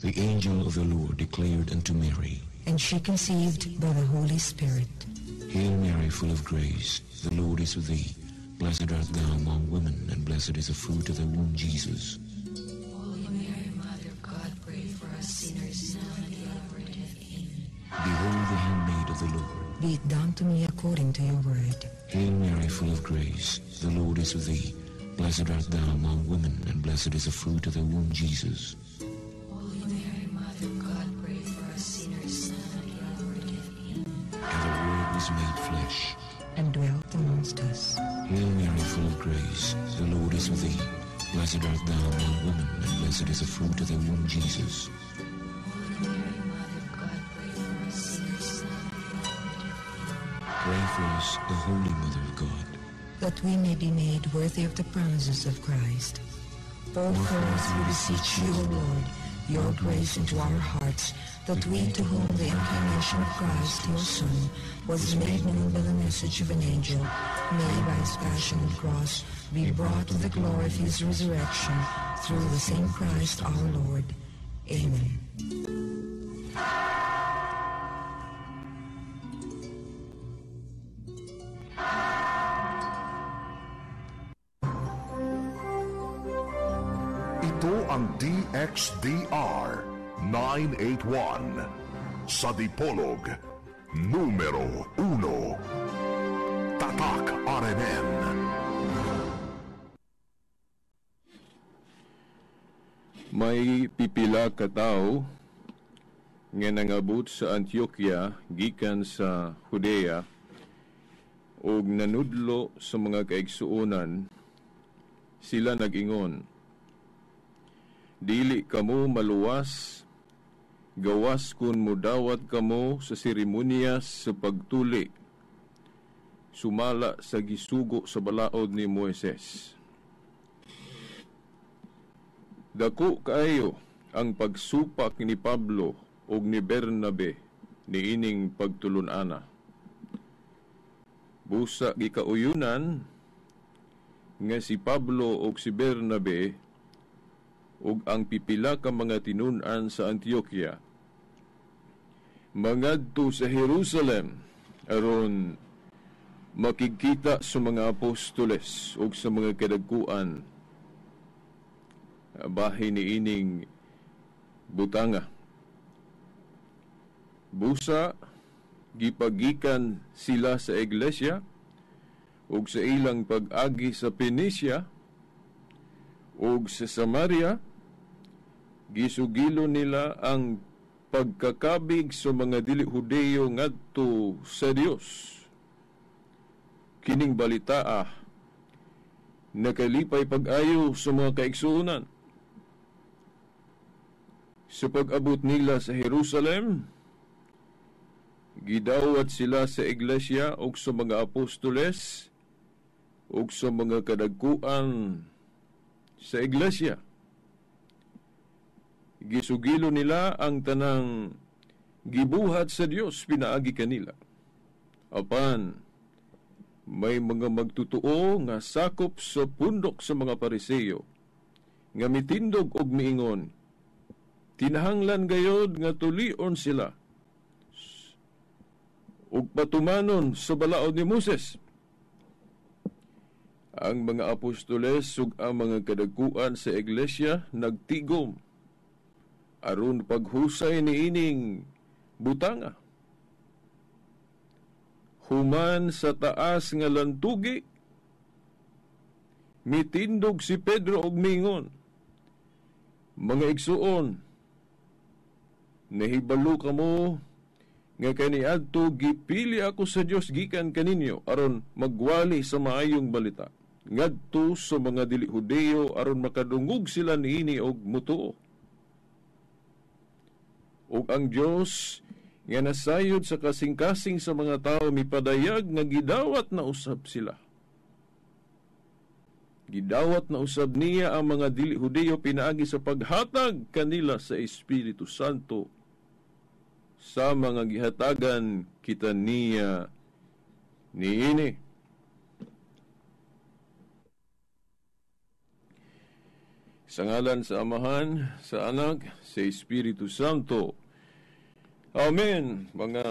The angel of the Lord declared unto Mary, and she conceived by the Holy Spirit. Hail Mary, full of grace, the Lord is with thee. Blessed art thou among women, and blessed is the fruit of thy womb, Jesus. Holy Mary, Mother of God, pray for us sinners, now and at the hour of death. Amen. Behold the handmaid of the Lord. Be it done to me according to your word. Hail Mary, full of grace, the Lord is with thee. Blessed art thou among women, and blessed is the fruit of thy womb, Jesus. Holy Mary, Mother of God, pray for us sinners, now and at the hour of death. Amen. And the Word was made flesh and dwelt amongst us. Hail Mary, full of grace, the Lord is with thee. Blessed art thou among women, and blessed is the fruit of thy womb, Jesus. Holy Mary, Mother of God, pray for us sinners, now and at the hour of death. Amen. Pray for us, the Holy Mother of God, that we may be made worthy of the promises of Christ. Pour forth, we beseech you, O Lord, your grace into our hearts, that we to whom the incarnation of Christ, your Son, was made known by the message of an angel, may by his passion and cross be brought to the glory of his resurrection, through the same Christ our Lord. Amen. Ito ang DXDR 981 sa Dipolog, numero 1. Tatak RMN. May pipila ka tawo nga nangabot sa Antioquia gikan sa Judea ug nanudlo sa mga kaigsuonan. Sila nag-ingon, dili kamo maluwas gawas kun mudawat kamo sa seremonyas sa pagtuli sumala sa gisugo sa balaod ni Moises. Dako kaayo ang pagsupak ni Pablo ug ni Bernabe niining pagtulun-ana. Busa gikauyunan nga si Pablo ug si Bernabe ug ang pipila ka mga tinun-an sa Antioquia mangadto sa Jerusalem aron makigkita sa mga apostoles ug sa mga kadagkuan bahin niining butanga. Busa gipagikan sila sa iglesia ug sa ilang pag-agi sa Phoenicia ug sa Samaria, gisugilo nila ang pagkakabig sa mga dili Hudeyo ngadto sa Dios. Kining balitaa nakalipay pag-ayo sa mga kaigsuonan. Sa pag-abot nila sa Jerusalem, gidawat sila sa iglesia ug sa mga apostoles ug sa mga kadagkuan sa iglesia. Gisugilo nila ang tanang gibuhat sa Dios pinaagi kanila. Apan may mga magtutuo nga sakop sa pundok sa mga Pariseo nga mitindog og miingon, tinahanglan gayod nga tulion sila ug patumanon sa balaod ni Moses. Ang mga apostoles ug ang mga kadagkuan sa iglesia nagtigom aron paghusay niining butanga. Human sa taas nga lantugi, mitindog si Pedro og mingon, mga igsuon, nahibalo kamo nga kaniadto gipili ako sa Dios gikan kaninyo aron magwali sa maayong balita ngadto sa mga dili Hudeyo aron makadungog sila niini og mutuo. Ug ang Dios nga nasayod sa kasing-kasing sa mga tawo mipadayag nga gidawat na usab sila. Gidawat na usab niya ang mga dili Hudeyo pinaagi sa paghatag kanila sa Espiritu Santo sa mga gihatagan kita niya niini. Sa ngalan sa Amahan, sa Anak, sa Espiritu Santo. Amen. Mga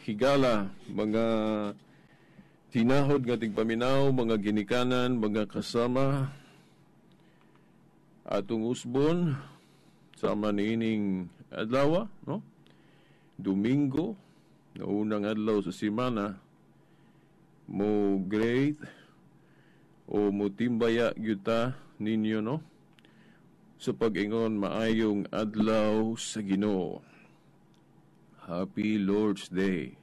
higala, mga tinahod nga tigpaminaw, mga ginikanan, mga kasama, atong usbon, sama niining adlaw, no? Domingo, na unang adlaw sa semana, mo great o mo timbaya gyud ninyo, no? Sa pag-ingon maayong adlaw sa Ginoo. Happy Lord's Day.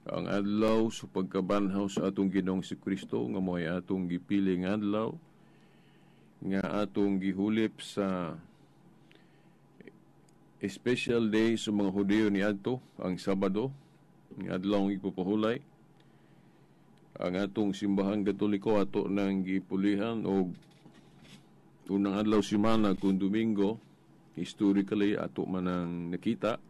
Ang adlaw sa pagkabanhaw sa atong Ginoong si Kristo nga mo'y atong gipiling adlaw nga atong gihulip sa special day sa mga Hudiyo niadto, ang Sabado, nga adlaw ang ipapahulay. Ang atong simbahang Katoliko ato nang gipulihan og unang adlaw semana kung Domingo, historically ato man ang nakita.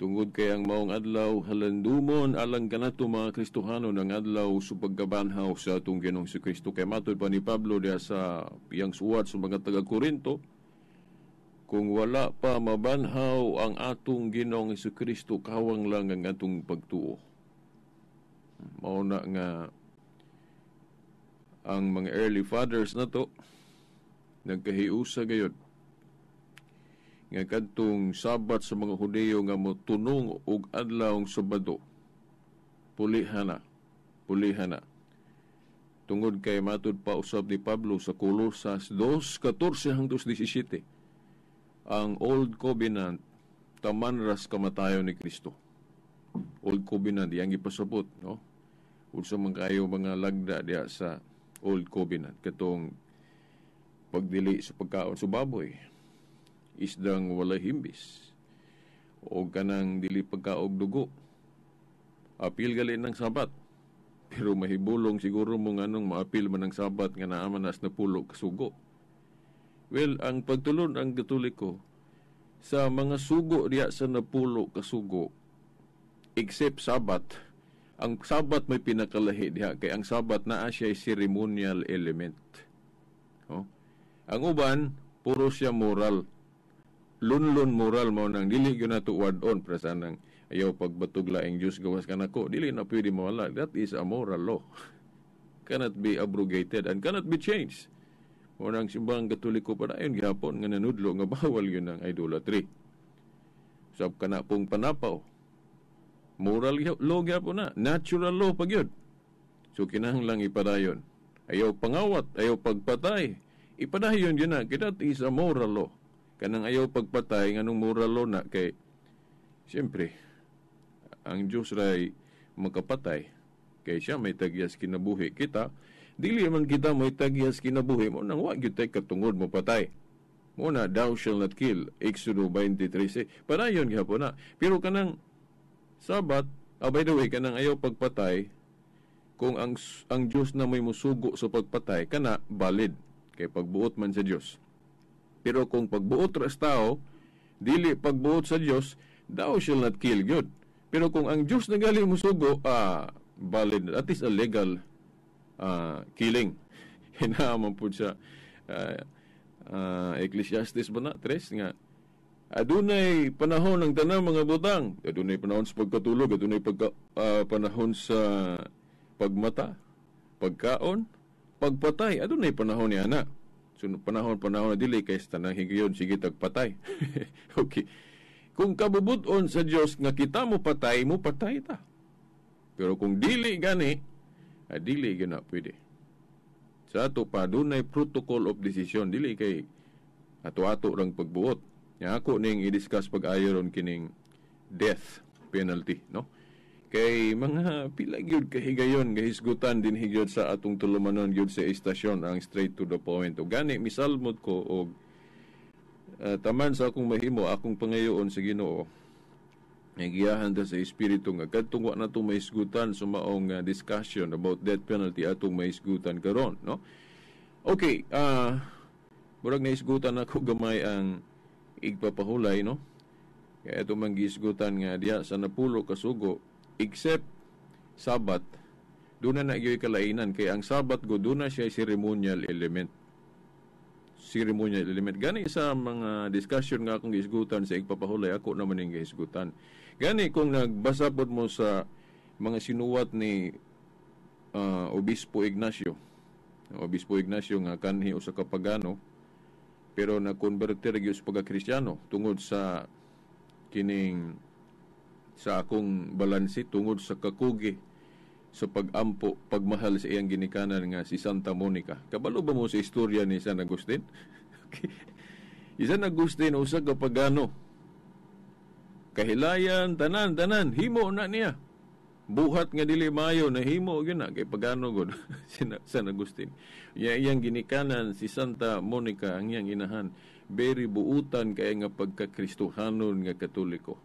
Tungod kay ang maong adlaw halandumon alang kanato mga Kristohano ng adlaw sa pagkabanhaw sa atong Ginoong si Kristo. Kay matud pa ni Pablo diha sa iyang suwat sa mga taga-Korinto, kung wala pa mabanhaw ang atong Ginoong Kristo, kawang lang ang atong pagtuo. Mao na nga ang mga early fathers na to nagkahiusa gayod nga kadtong Sabat sa mga Hudeyo nga motunong og adlawng Sabado, pulihana, pulihana. Tungod kay matud pa usab ni Pablo sa Colosas 2:14 hangtod 17, ang Old Covenant taman ras kamatayon ni Kristo. Old Covenant iyang gipasabot, no? Unsa man kayo mga lagda diha sa Old Covenant, katong pagdili sa pagkaon sa baboy, isdang walay himbis, o kanang dili pagkaog dugo. Apil gali ng Sabat. Pero mahibulong siguro mo nganong maapil man ang Sabat nga naa man nas napulo kasugo. Well, ang pagtulon ang Katoliko sa mga sugo diya sa napulo kasugo, except Sabat, ang Sabat may pinakalahi diha kay ang Sabat naa siya ceremonial element. Oh? Ang uban puro siya moral. Lunlun moral mo nang dili gyud nato wad-on para sa nang ayaw pagbatog laing Dios gawas kanako, dili na pwede mawala. That is a moral law. Cannot be abrogated and cannot be changed. Mo nang simbahang Katoliko padayon gihapon nga nanudlo nga bawal yun ang idolatry. Sab kana pong panapaw. Moral law gihapon na, natural law pag yun. So kinahanglang ipadayon. Ayaw pangawat, ayaw pagpatay. Ipadayon yun na, kaya that is a moral law. Kanang ayaw pagpatay, nganong moral law na kay siyempre ang Diyos ray makapatay kay siya may tagyas kinabuhi kita. Dili man kita may tagyas kinabuhi mo nang wa gyud tay katungod mo patay. Mo na thou shall not kill, Exodo 20:13. Padayon gihapon na. Pero kanang Sabat, by the way, kanang ayaw pagpatay, kung ang Dios na may musugo sa pagpatay, kana valid kay pagbuot man sa Dios. Pero kung pagbuot ra sa tao, dili pagbuot sa Dios, thou shall not kill gyud. Pero kung ang Dios na gali musugo, valid, that is a legal killing. Hinaaman po siya Ecclesiastes ba na? 3 nga adunay panahon ng tanang mga butang, adunay panahon sa pagkatulog, adunay panahon sa pagmata, pagkaon, pagpatay, adunay panahon niya na. So panahon na dili kay sa tanang higayon sige tagpatay. Okay. Kung kabubuton sa Dios nga kita mo patay ta. Pero kung dili gani, dili gyud na pwede. Sa ato pa dunay protocol of decision, dili kay ato-ato rang pagbuot. Nya ako ning i-discuss pag-ayo ron kining death penalty, no? Kay mga pila gyud kahigayon gahisgutan din higyod sa atong tulumanon gyud sa istasyon ang straight to the point. O gani misalmot ko og taman sa akong mahimo akong pangayoon sa Ginoo. Giyahan ta sa espiritu nga kadtong wa nato mahisgutan sa maong discussion about death penalty atong mahisgutan karon, no? Okay, murag nahisgutan ako gamay ang igpapahulay, no? Kaya ato man gihisgutan nga diha sa napulo ka sugo except Sabat, doon na nagyoy kalainan kay ang Sabat go doon na siya ceremonial element. Ceremonial element. Gani sa mga discussion nga akong gihisgutan sa igpapahulay, ako naman yung gihisgutan. Gani kung nagbasa pod mo sa mga sinuwat ni Obispo Ignacio. Obispo Ignacio nga kanhi usa ka pagano pero na-converter gyud sa pagka-Kristiyano tungod sa kining sa akong balansi, tungod sa kakugi sa pag-ampo, pagmahal sa iyang ginikanan nga si Santa Monica. Kabalo ba mo sa istorya ni San Agustin? Okay. Si San Agustin usa ka pagano. Kahilayan tanan tanan himo na niya. Buhat nga dili maayo nahimo gyud na kay pagano gud si San Agustin. Ya iyang ginikanan si Santa Monica, ang iyang inahan, very buutan kay nga pagka-Kristohanon nga Katoliko.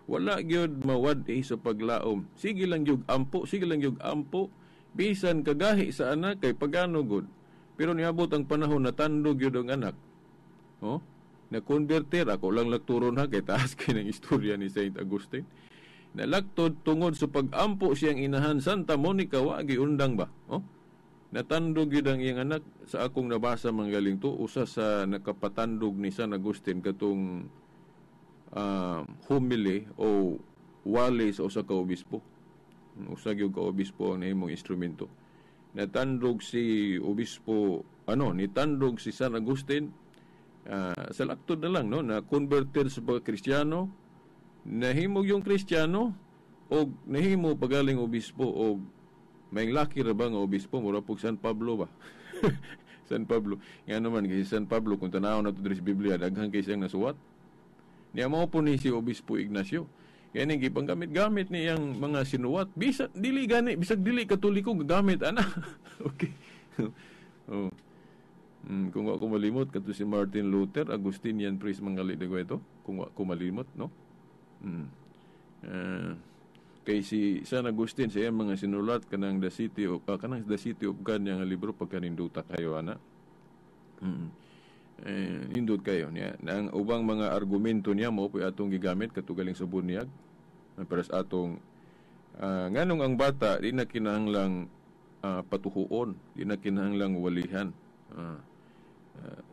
Wala gyud mawad-i sa paglaom. Sige lang gyud ampo, sige lang gyud ampo, bisan kagahi sa anak kay pagano gud. Pero niabot ang panahon, natandog gyud ang anak. Oh, na converter. Ako lang lakturon ha, kay taas kay ng istorya ni Saint Agustin. Nalaktod tungod sa pag-ampo siyang inahan Santa Monica, wa giundang ba? Oh? Natandog gyud ang iyang anak. Sa akong nabasa manggaling to, usa sa nakapatandog ni San Agustin katong homily o wali sa usa ka obispo. Usa gyud ka obispo ang nahimong instrumento. Natandog si obispo, ano, nitandog si San Agustin sa laktod na lang, no, na converted sa pagka-Kristiyano, nahimog yung Kristiyano og nahimo pagaling obispo og may laki ra ba nga obispo, mura pug San Pablo ba. San Pablo nga naman kay San Pablo, kung tan-awon nato diri sa Biblia, daghan kay siyang nasuwat. Niya mao po ni si Obispo Ignacio. Kaya ning gipanggamit-gamit niyang mga sinuwat, bisag dili gani, bisag dili Katoliko, gagamit ana. Okay. Oh. Kung wa ko malimot, kato si Martin Luther, Agustinian priest mangali dago ito, kung wa ko malimot, no? Kay si San Agustin sa iyang mga sinulat kanang The City of God nga libro, pagkaninduta kayo ana. Nindot kayo niya. Ang ubang mga argumento niya mao po'y atong gigamit katugaling sa bunyag. Para sa atong nganong ang bata di na kinahanglang patuhuon, di na kinahanglang walihan.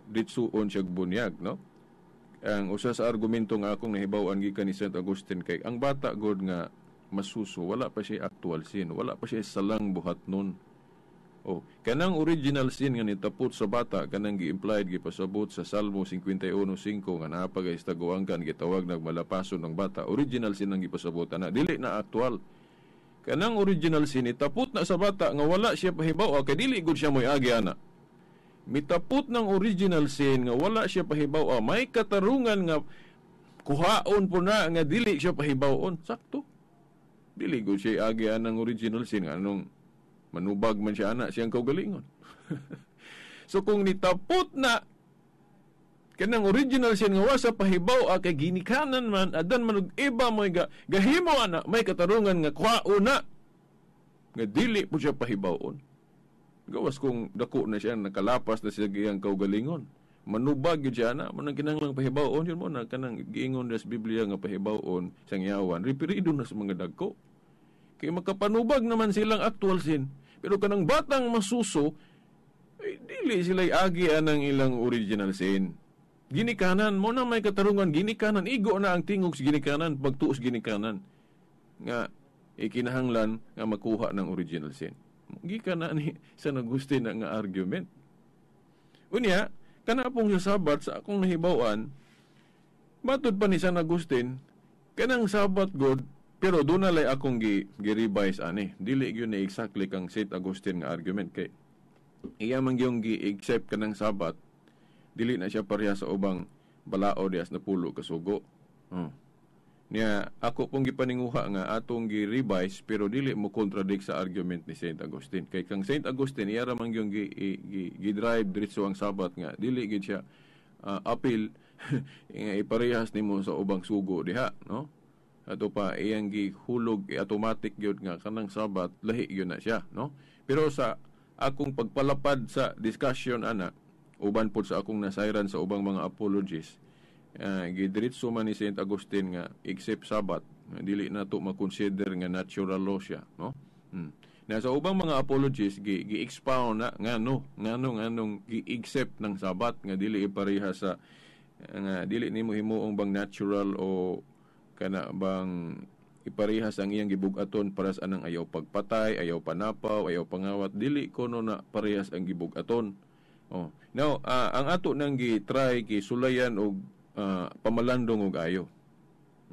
Ditsuon siya bunyag, no? Ang usa sa argumento nga akong nahibaw-an gikan ni Saint Agustin kay ang bata god nga masuso, wala pa siya actual sin, wala pa siya salang buhat nun. Oh, kanang original sin nga nitapot sa bata, kanang gi-implied, gipasabot sa Salmo 51:5 nga naa pa gay taguangkan, gitawag nagmalapason ng bata. Original sin ang gipasabot ana, dili na actual. Kanang original sin itapot na sa bata nga wala siya pahibaw kay dili gud siya moy-agi ana. Mitapot ng original sin nga wala siya pahibaw, may katarungan nga kuhaon po na nga dili siya pahibawon. Sakto. Dili gud siya agi anang original sin, anong manubag man siya ana siyang kaugalingon. So kung nitapot na kanang original sin nga wa sa pahibaw kay ginikanan man adan man og iba moy gahimo ana, may katarungan nga kuhaon na nga dili po siya pahibawon. Gawas kung dako na siya, nakalapas na siya iyang kaugalingon. Manubag yun siya na, manang kinahanglang pahibawon, yun mo na, kanang giingon na sa Biblia nga pahibawon, siyang yawan, ripirido na sa mga dagko. Kaya makapanubag naman silang actual sin. Pero kanang batang masuso, ay, dili sila agi anang ilang original sin. Ginikanan, mo na may katarungan, ginikanan, igo na ang tingog sa ginikanan, pagtuos ginikanan, nga ikinahanglan nga makuha ng original sin. Gikan na ni San Agustin na nga argument. Unya, kana pong sa Sabat, sa akong nahibaw-an, matod pa ni San Agustin, kanang Sabat God, pero doon na lay akong gi-revise ani. Dili gyud ni exactly kang Saint Agustin nga argument kay iya man gyung gi-accept kanang Sabat, dili na siya pareha sa ubang balao dias na pulo kasugo. Oh. Niya ako pong gipaninguha nga atong gi-revise pero dili mo contradict sa argument ni Saint Agustin. Kay kang Saint Agustin iya ra man gyung gi-drive diretso ang Sabat nga dili gid siya appeal nga iparehas nimo sa ubang sugo diha, no? Ato pa iyang gihulog automatic gyud nga kanang Sabat lahi gyud na siya, no? Pero sa akong pagpalapad sa discussion ana, uban pod sa akong nasayran sa ubang mga apologists, gidiretso man ni Saint Agustin nga except Sabat dili na to makonsider nga natural law siya, no? Na sa ubang mga apologists gi-expound na ngano ngano nganong gi-accept ng Sabat nga dili ipareha sa nga dili nimo himuong bang natural o kana bang iparehas ang iyang gibug-aton para sa anang ayaw pagpatay, ayaw panapaw, ayaw pangawat, dili kuno na parehas ang gibug-aton. Oh. Now, ang ato nang gi-try gi-sulayan og pamalandong og ayo.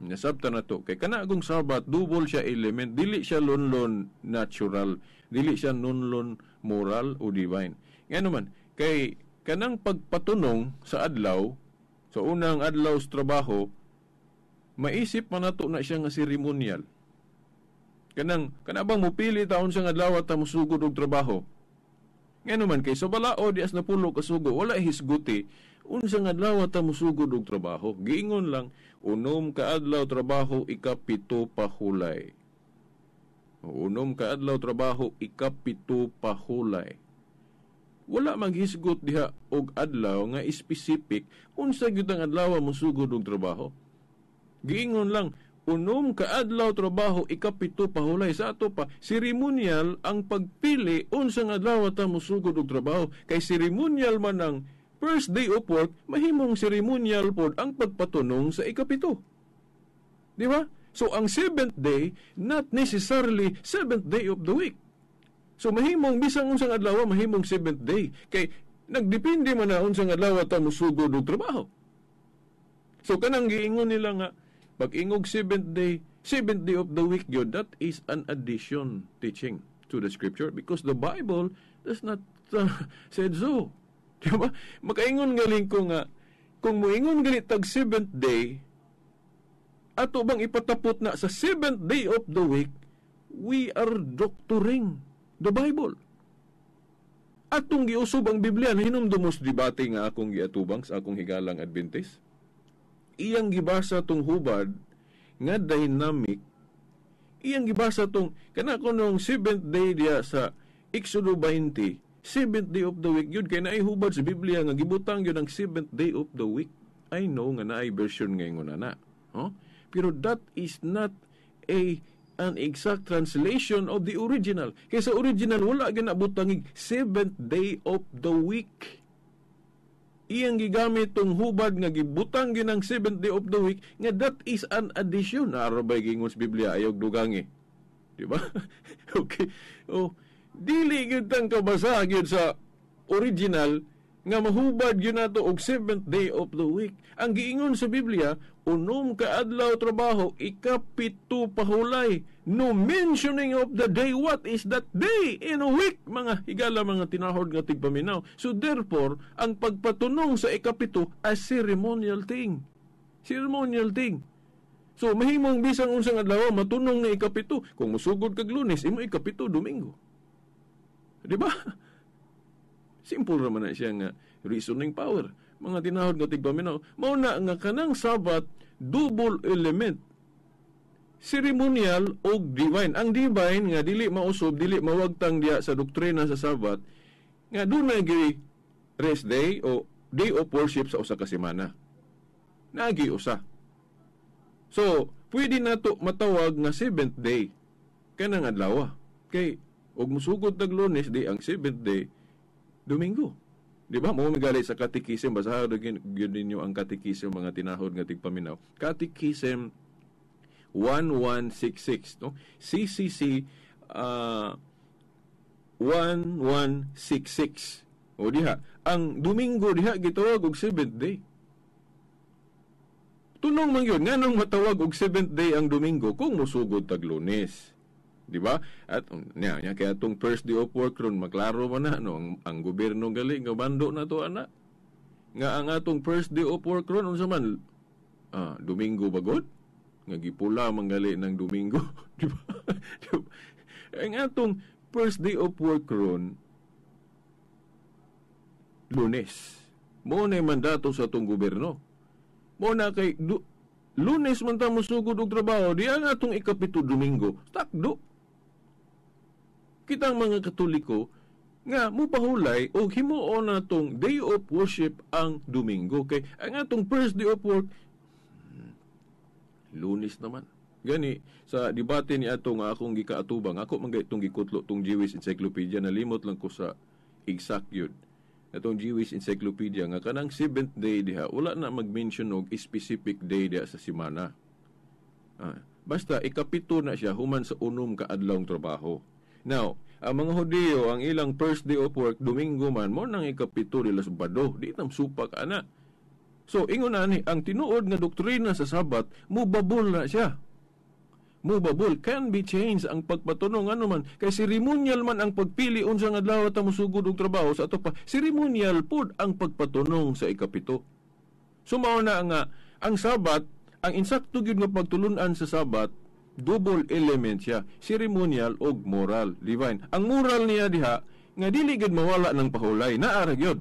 Nasabtan na to kay kana agong Sabat, double siya element, dili siya lonlon natural, dili siya nonlon moral o divine. Ngano man kay kanang pagpatunong sa adlaw, sa unang adlaw sa trabaho, maisip man nato na siya nga seremonial. Kanang kana bang mupili taon siyang adlaw at musugod og trabaho. Ngano man kay sa balaod di as napulo ka sugo, wala hisguti unsang adlaw ta musugod og trabaho. Giingon lang, 6 ka adlaw trabaho, 7 pahulay. 6 ka adlaw trabaho, 7 pahulay. Wala maghisgot diha og adlaw nga specific unsa gyud ang adlaw mosugod og trabaho. Giingon lang, 6 ka adlaw trabaho, 7 pahulay. Sa ato pa, seremonial ang pagpili unsang adlaw ta mosugod og trabaho. Kay seremonial man ang first day of work, mahimong seremonial pod ang pagpatunong sa 7. Di ba? So, ang seventh day, not necessarily seventh day of the week. So, mahimong, bisang unsang adlaw, mahimong seventh day. Kay, nagdepende man na unsang adlaw ta mosugod og trabaho. So, kanang giingon nila nga, pag-ingog seventh day of the week yun, that is an addition teaching to the scripture because the Bible does not said so. Diba? Makaingon galing ko nga, kung muingon gali tag seventh day, ato bang ipatapot na sa seventh day of the week, we are doctoring the Bible. Atong giusob ang Biblia, hinumdumos debate nga akong giatubang sa akong higalang Adventist. Iyang gibasa tong hubad nga dynamic, iyang gibasa tong kana kunong seventh day diya sa Exodo 20, seventh day of the week yun, kay naay hubad sa Biblia nga gibutang yun ang seventh day of the week. I know nga naay version ngayon na. Huh? Pero that is not an exact translation of the original. Kay sa original wala ginabutang seventh day of the week. Iyang gigamit tong hubad nga gibutang gyud ang seventh day of the week nga that is an addition. Arabay gingon sa Biblia ayaw dugangi. Di ba? Okay. Oh, dili gyud tang kabasa gyud sa original nga mahubad gyud nato og seventh day of the week. Ang giingon sa Biblia, 6 ka adlaw trabaho, 7 pahulay. No mentioning of the day. What is that day in a week? Mga higala, mga tinahod nga tigpaminaw. So therefore, ang pagpatunong sa 7 a ceremonial thing. Ceremonial thing. So mahimong bisang unsang adlaw matunong na 7. Kung musugod kag Lunes, imo 7 Domingo. Di ba? Simple raman na siya nga reasoning power. Mga tinahod nga tigpaminaw, mao na nga kanang Sabat double element, ceremonial og divine. Ang divine nga dili mausob, dili mawagtang diya sa doktrina sa Sabat nga dunay gi rest day o day of worship sa usa ka semana. Naagi usa. So, pwede nato matawag nga seventh day kanang adlaw. Kay og musugod tag Lunes di ang seventh day Domingo. Di ba? Mo migali sa Catechism, basahan gyud ninyo ang Catechism, mga tinahod nga tigpaminaw. Catechism 1166, no? CCC 1166. O diha, ang Domingo diha gitawag og seventh day. Tunong man gyud nganong matawag og seventh day ang Domingo kung mosugod tag Lunes. Di ba? At nya kaya tong first day of work ron maklaro man na no, ang gobyerno gali nga bando na to ana. Nga ang atong first day of work ron unsa man Domingo ba god? Nga gipula man gali ng Domingo, di ba? Ang atong first day of work ron Lunes. Mo na mandato sa atong gobyerno. Mo na kay Lunes man ta mosugod og trabaho, di ang atong 7 Domingo, takdo. Kitang mga Katoliko nga mupahulay og himuon natong day of worship ang Domingo kay ang atong first day of work Lunes naman. Gani sa debate ni ato nga akong gikaatubang, ako man gay itong gikutlo tong Jewish Encyclopedia, nalimot lang ko sa exact yun. Atong Jewish Encyclopedia nga kanang seventh day diha wala na mag-mention og specific day diha sa semana. Basta ikapito na siya human sa unom ka adlawng trabaho. Now, ang mga Hudiyo, ang ilang first day of work Domingo man, mo nang ikapito nila sa Sabado, di tam supak ana. So ingon ani ang tinuod nga doktrina sa Sabat, mubabol na siya. Movable, can be changed ang pagpatunong, ano man kay ceremonial man ang pagpili unsa nga adlaw ta mosugod og trabaho. Sa ato pa, ceremonial pod ang pagpatunong sa ikapito. So mao na nga ang Sabat, ang insakto gyud nga pagtulun-an sa Sabat, double element siya, ceremonial og moral, divine. Ang moral niya diha nga dili gyud mawala ng pahulay, naa ra gyud.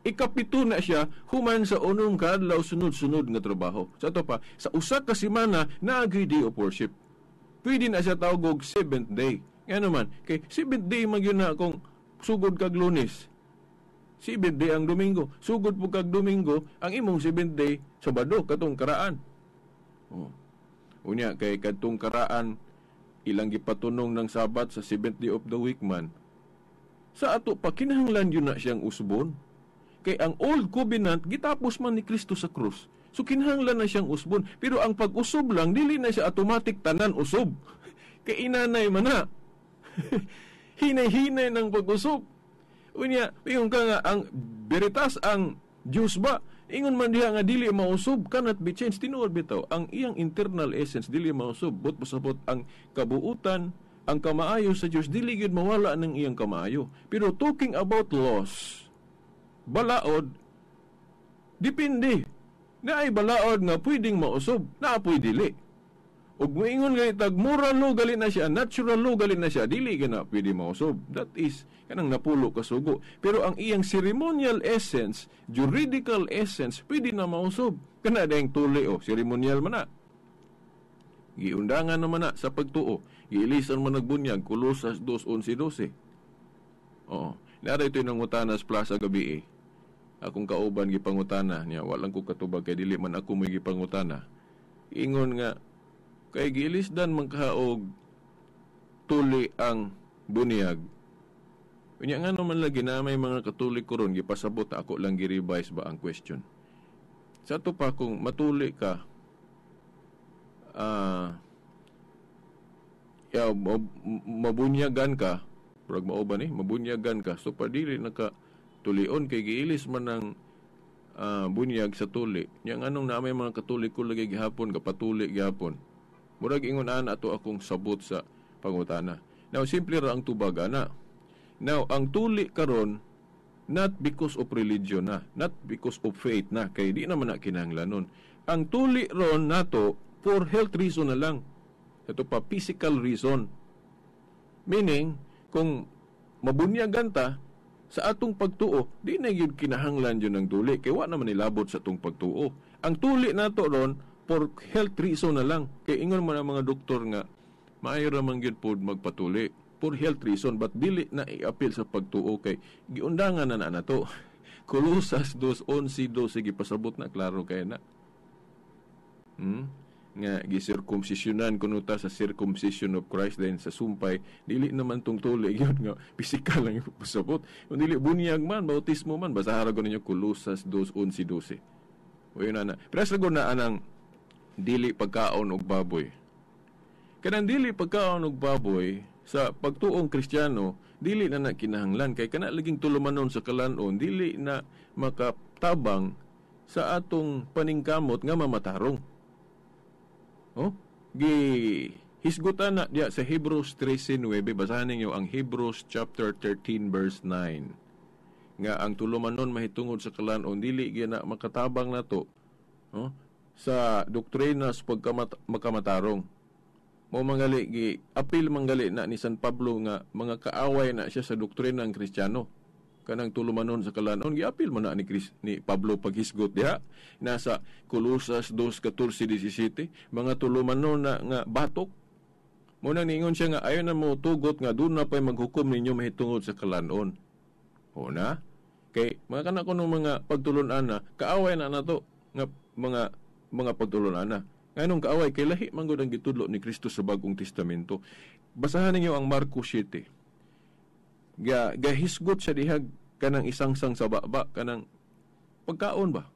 Ikapito na siya human sa unom ka adlaw sunod-sunod nga trabaho. Sa ato pa, sa usa ka semana naa gyud day of worship. Pwede na siya tawag og seventh day. Nga naman, kay seventh day man gyud na kung sugod kag Lunes. Seventh day ang Domingo. Sugod po kag Domingo, ang imong seventh day, Sabado, katong karaan. Oh. Unya, kay katong karaan, ilang gipatunong ng Sabat sa seventh day of the week man. Sa ato pa, kinahanglan yun na siyang usbon. Kay ang old covenant gitapos man ni Kristo sa krus. So kinahanglan na siyang usbon. Pero ang pag-usob lang, dili na siya automatic tanan usob. Kay inanay man na. Hinay-hinay ng pag-usob. Unya, ingon ka nga ang veritas ang Diyos ba? Ingon man diha nga dili mausob, cannot be changed. Tinuod bitaw, ang iyang internal essence dili mausob. But pasabot ang kabuutan, ang kamaayo sa Diyos, dili gyud mawala ng iyang kamaayo. Pero talking about laws, balaod, depende. Naay balaod nga pwedeng mausob, naa po'y dili. Ug moingon gani tag moral law gali na siya, natural law gali na siya, dili ka na pwede mausob. That is kanang napulo ka sugo. Pero ang iyang ceremonial essence, juridical essence, pwede na mausob. Kana dayang tuli o ceremonial man na. Giundangan naman na sa pagtuo. Giilisan man nagbunyag, Kolosas 2:11-12. Oo. Naara ito yung nangutana sa plaza gabi eh. Akong kauban gipangutana niya, walang ko katubag kay dili man ako may gipangutana. Ingon nga kay giilisdan man kaog tuli ang bunyag. Unya nga naman lagi na may mga Katoliko ron gipasabot, ako lang gi-revise ba ang question. Sa ato pa kung matuli ka, ya, mabunyagan ka, murag mao ba ni, mabunyagan ka, so padili naka tulion kay giilis man ang bunyag sa tuli. Nya nganong na may mga Katoliko lagi gihapon kapatuli gihapon. Murag ingon ana ato akong sabot sa pangutana. Now simple ra ang tubag ana. Now ang tuli karon not because of religion na, not because of faith na, kay di naman na kinahanglanon. Ang tuli ron nato for health reason na lang. Ito pa physical reason. Meaning kung mabunyagan ta sa atong pagtuo, di na yun kinahanglan yun ang tuli. Kaya wa naman nilabot sa atong pagtuo. Ang tuli nato ron, for health reason na lang. Kaya ingon man ang mga doktor nga, maayo ra man gyud pod magpatuli. For health reason, but dili na i-appeal sa pagtuo. Kay giundangan na na nato. Kolosas 2:11-12, gipasabot na, klaro kay na. Nga gisirkumsisyonan kuno ta sa circumcision of Christ, then sa sumpay dili naman tong tuli gyud nga pisikal lang ipasabot. Kung dili bunyag man, bautismo man, basahan ra ninyo Kolosas 2:11-12. O yun na. Pero sa na anang dili pagkaon og baboy. Kanang dili pagkaon og baboy sa pagtuong Kristiyano, dili na na kinahanglan kay kana laging tulumanon sa kalan-on, dili na makatabang sa atong paningkamot nga mamatarong. Oh, gi hisgutan na diya sa Hebrews 13:9. Basahan ninyo ang Hebrews chapter 13 verse 9. Nga ang tulumanon mahitungod sa kalan-on dili gyud na makatabang nato, oh, sa doktrina sa pagkamatarong. Mo mangali gi apil mangali na ni San Pablo nga mga kaaway na siya sa doktrina ng Kristiyano. Kanang tulumanon sa kalan-on giapil man na ni ni Pablo paghisgot diha nasa Kolosas 2:14-17, mga tulumanon na nga batok. Mo nang niingon siya nga ayon na mo tugot nga doon na pay maghukom ninyo mahitungod sa kalan-on. O na kay mga kanak kuno mga pagtulun-an na kaaway na nato nga mga pagtulun-an na. Nganong kaaway? Kay lahi man gud ang gitudlo ni Kristo sa Bagong Testamento. Basahan ninyo ang Marcos 7. Gahisgot siya dihag kanang isang sang sa baba, kanang pagkaon ba?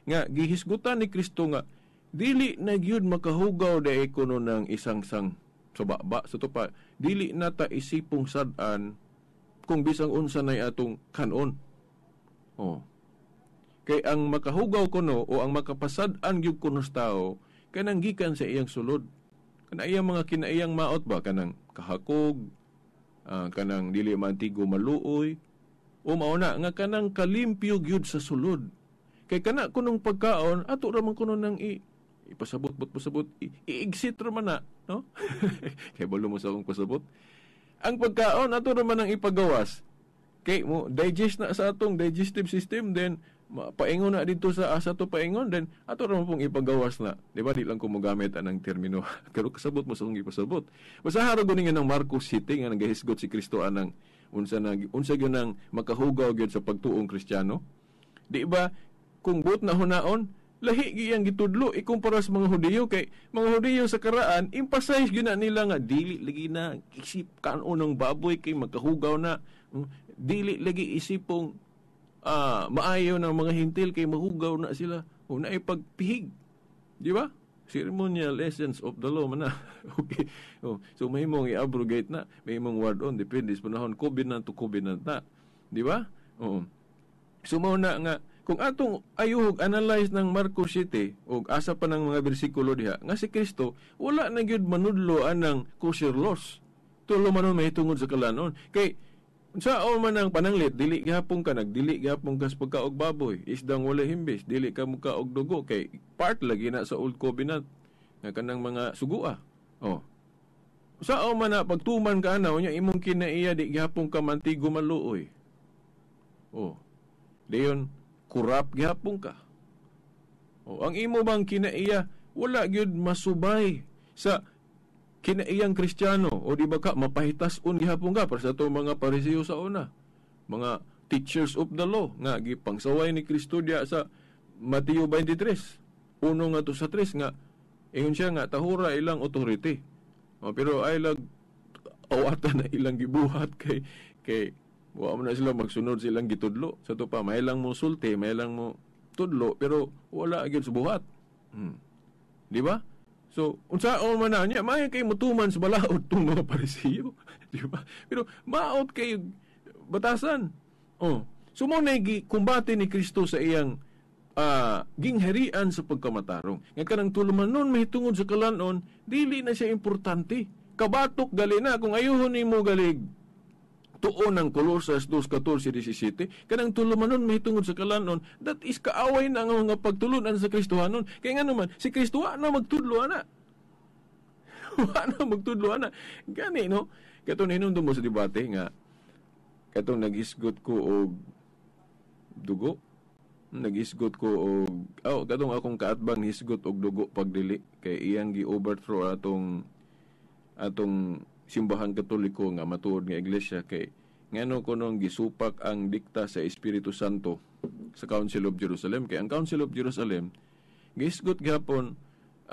Nga gihisgutan ni Kristo nga dili na gyud makahugaw dae kuno ng isang sang sa baba. Sa to pa, dili na ta isipong sad-an kung bisang unsa nay atong kanon. Oh. Kay ang makahugaw kuno o ang makapasad-an gyud kuno sa tao kanang gikan sa iyang sulod. Kanang iyang mga kinaiyang maot ba, kanang kahakog, kanang dili mantigo maluoy, o mao na nga kanang kalimpyo gyud sa sulod. Kay kana kunong pagkaon ato ra man kuno nang ipasabot bot pasabot, i-exit ra man na, no? Kay balo mo sa akong pasabot. Ang pagkaon ato ra man ang ipagawas. Kay mo digest na sa atong digestive system, then paingon na dito sa asa to paingon, then ato ra man pong ipagawas na. Di ba? Di lang ko mogamit anang termino. Pero kasabot mo sa akong ipasabot. Basta harog ni nga ng Marcos City nga nagahisgot si Kristo anang unsa na unsa gyud nang makahugaw gyud sa pagtuong Kristiyano. Di ba? Kung buot na hunaon, lahi giyang gitudlo ikumpara sa mga Hudiyo, kay mga Hudiyo sa karaan emphasize gyud na nila nga dili lagi na isip kanon ng baboy kay makahugaw na, dili lagi isipong maayo ng mga hintil kay mahugaw na sila, o naipagpihig, di ba? Ceremonial essence of the law man na. Okay. Oh, so mahimong i-abrogate na, mahimong ward on, depende sa panahon, covenant to covenant na, di ba? Oo. So mao na nga kung atong ayuhog analyze ng Marcos 7 og asa pa ng mga bersikulo diha nga si Kristo wala na gyud manudlo anang kosher laws. Tulo man mahitungod sa kalanon. Kay unsa man ang pananglit, dili gihapon ka nagdili gihapon ka sa pagkaog baboy, isdang wala himbis, dili ka mukaog dugo kay part lagi na sa Old Covenant nga kanang mga sugua. Oh. Unsa man na pagtuman ka ana unya imong kinaiya di gihapon ka mantigo maluoy. Oh. Dayon kurap gihapon ka. O, ang imo bang kinaiya wala gyud masubay sa kinaiyang Kristiyano, o di ba ka mapahitas-on gihapon ka para sa ato mga Pariseo sa una, mga teachers of the law nga gipangsaway ni Kristo diya sa Mateo 23 uno nga to sa 3 nga ingon siya nga tahura ilang authority. O, pero ay lag awatan na ilang gibuhat kay kay wa mo na sila magsunod silang gitudlo. Sa to pa, may lang mo sulti, may lang mo tudlo, pero wala gyud sa buhat. Di ba? So, unsaon man na niya, may kay mutuman sa balaod tong mga Parisiyo. Di ba? Pero maot kay batasan. Oh. So mo na gikumbate ni Kristo sa iyang gingharian sa pagkamatarong. Nga kanang tulumanon mahitungod sa kalanon, dili na siya importante. Kabatok gali na kung ayuhon nimo galig tuon ng Colosas 2:14-17, kanang tulumanon mahitungod sa kalanon, that is kaaway na ang mga pagtulunan sa Kristohanon. Kaya nga naman, si Kristo wa na magtudlo ana. Wa na magtudlo ana. Gani no, katong hinumdum mo sa debate nga katong naghisgot ko og dugo, naghisgot ko og oh, katong akong kaatbang hisgot og dugo pagdili kay iyang gi-overthrow atong atong Simbahan Katoliko nga matuod nga iglesia kay ngano kunong gisupak ang dikta sa Espiritu Santo sa Council of Jerusalem. Kay ang Council of Jerusalem gihisgot gihapon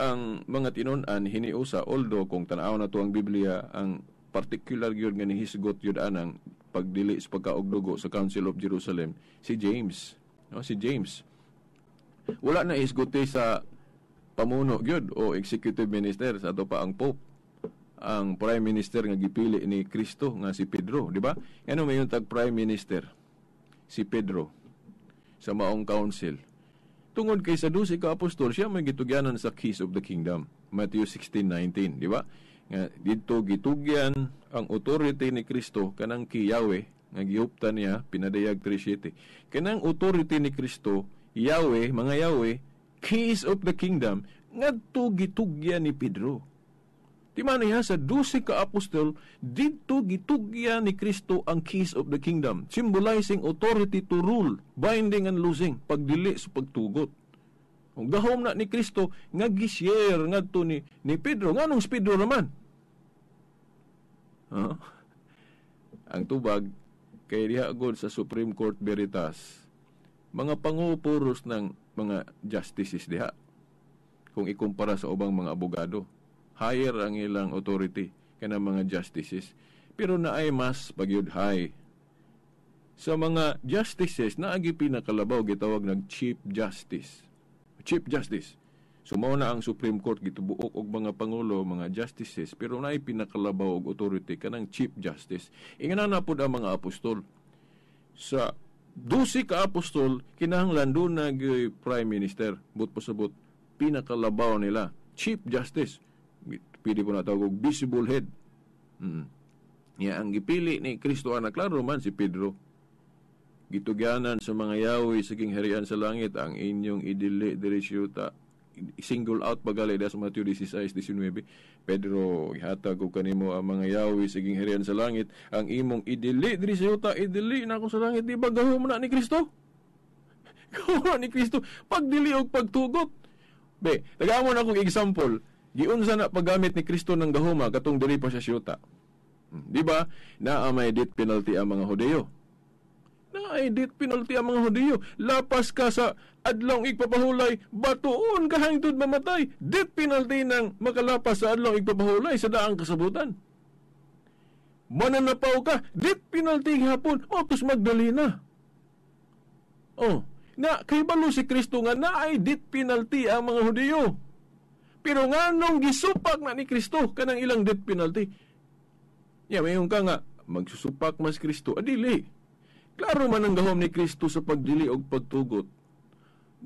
ang mga tinun-an hiniusa, although kung tan-aw na to ang Biblia, ang particular gyud nga nihisgot gyud anang pagdili sa pagkaog dugo sa Council of Jerusalem si James, no? Si James wala na hisgote sa pamuno gyud o executive minister sa ato pa ang Pope, ang prime minister nga gipili ni Kristo nga si Pedro, di ba? Ngano mayon tag prime minister si Pedro sa maong council? Tungod kay sa 12 ka apostol siya may gitugyanan sa keys of the kingdom, Matthew 16:19, di ba? Nga didto gitugyan ang authority ni Kristo kanang ki Yahweh nga gihuptan niya pinadayag 3:7. Kanang authority ni Kristo, Yahweh, mga Yahweh, keys of the kingdom ngadto gitugyan ni Pedro. Di man niya sa 12 ka apostol, didto gitugyan ni Kristo ang keys of the kingdom, symbolizing authority to rule, binding and loosing, pagdili sa pagtugot. Ang gahom na ni Kristo nga gi-share ngadto ni Pedro. Nganong si Pedro naman? Huh? Ang tubag kay diha gud sa Supreme Court Veritas, mga pangupuros ng mga justices diha. kung ikumpara sa ubang mga abogado. Higher ang ilang authority kanang mga justices. Pero naay mas pagyud high. Sa mga justices, naagi pinakalabaw gitawag nag Chief Justice. Chief Justice. So mao na ang Supreme Court gitubuok og mga pangulo, mga justices, pero naay pinakalabaw og authority kanang Chief Justice. Ingana na pud ang mga apostol. Sa 12 ka apostol, kinahanglan doon nag Prime Minister, but pasabot pinakalabaw nila, Chief Justice. Pwede po na tawag og visible head. Ya ang gipili ni Kristo ana klaro man si Pedro. Gitugyanan sa mga yawi sa gingharian sa langit ang inyong idili diri siyuta. Single out pagali sa Mateo 16:19. Pedro, ihatag ko kanimo ang mga yawi sa gingharian sa langit, ang imong idili diri sa yuta, idili na ako sa langit. Di ba gahom na ni Kristo? Gahom na ni Kristo pagdili og pagtugot. Be, tagaan mo na akong example. Giunsa na paggamit ni Kristo ng gahoma katong diri pa siya siyuta. Di ba? Naa may death penalty ang mga Hudiyo. Naay death penalty ang mga Hudiyo. Lapas ka sa adlong igpapahulay, batuon ka hangtod mamatay. Death penalty ng makalapas sa adlong igpapahulay sa daang kasabutan. Mananapaw ka, death penalty hapon, otos Magdalena. Oh, na kahibalo si Kristo nga naay death penalty ang mga Hudiyo. Pero nganong gisupak na ni Kristo kanang ilang death penalty? Ya, mayon ka nga magsusupak mas Kristo, adili. Klaro man ang gahom ni Kristo sa pagdili og pagtugot.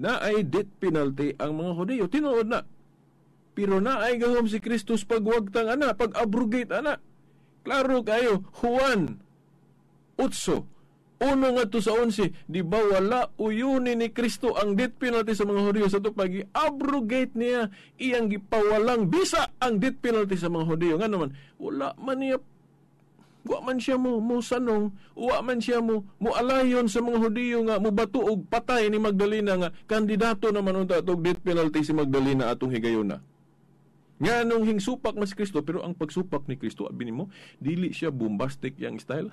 Naay death penalty ang mga Hudiyo, tinuod na. Pero naay gahom si Kristo sa pagwagtang ana, pag-abrogate ana. Klaro kayo, Juan 8:1-11, di ba wala uyuni ni Kristo ang death penalty sa mga Hudiyo sa ito pag-abrogate niya iyang gipawalang bisa ang death penalty sa mga Hudiyo. Nga naman, wala man niya, wa man siya mo sanong, wa man siya mo alayon sa mga Hudiyo nga mobato og patay ni Magdalena nga kandidato naman unta og death penalty si Magdalena atong higayona. Nga nung hingsupak mas Kristo, pero ang pagsupak ni Kristo, abi nimo, dili siya bombastic yang style.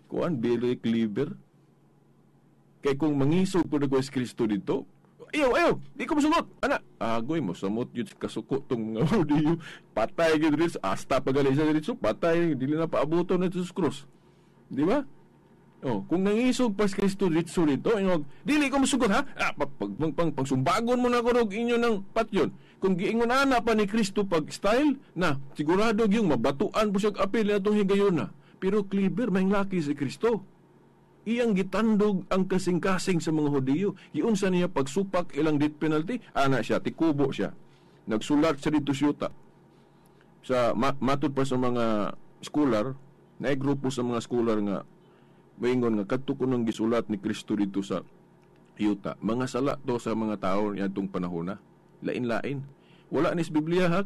Kuan, very clever. Kay kung mangisog po na si Kristo dito, ayaw, ayaw, di ko masugot. Ana, agoy mo, samot yun kasuko tong mga Hudiyo. Patay yun dito, hasta pagali siya dito, patay, dili na paabuto na dito sa cross. Di ba? Oh, kung nangisog pa si Kristo dito dito, inog, dili ko masugot ha? Ah, pagsumbagon mo na ko og inyo ng patyon. Kung giingon ana pa ni Kristo pag style, na sigurado yung mabatuan po siya apil na itong higayon na. Pero clever, may laki si Kristo. Iyang gitandog ang kasing-kasing sa mga Hudiyo. Giunsa niya pagsupak ilang death penalty, ana siya, tikubo siya. Nagsulat siya dito siyuta. Sa matud pa sa mga scholar, naigrupo sa mga scholar nga maingon nga kadto kunong gisulat ni Kristo dito sa yuta. Mga sala to sa mga tao niadtong panahona. Lain-lain. Wala ni sa Biblia ha.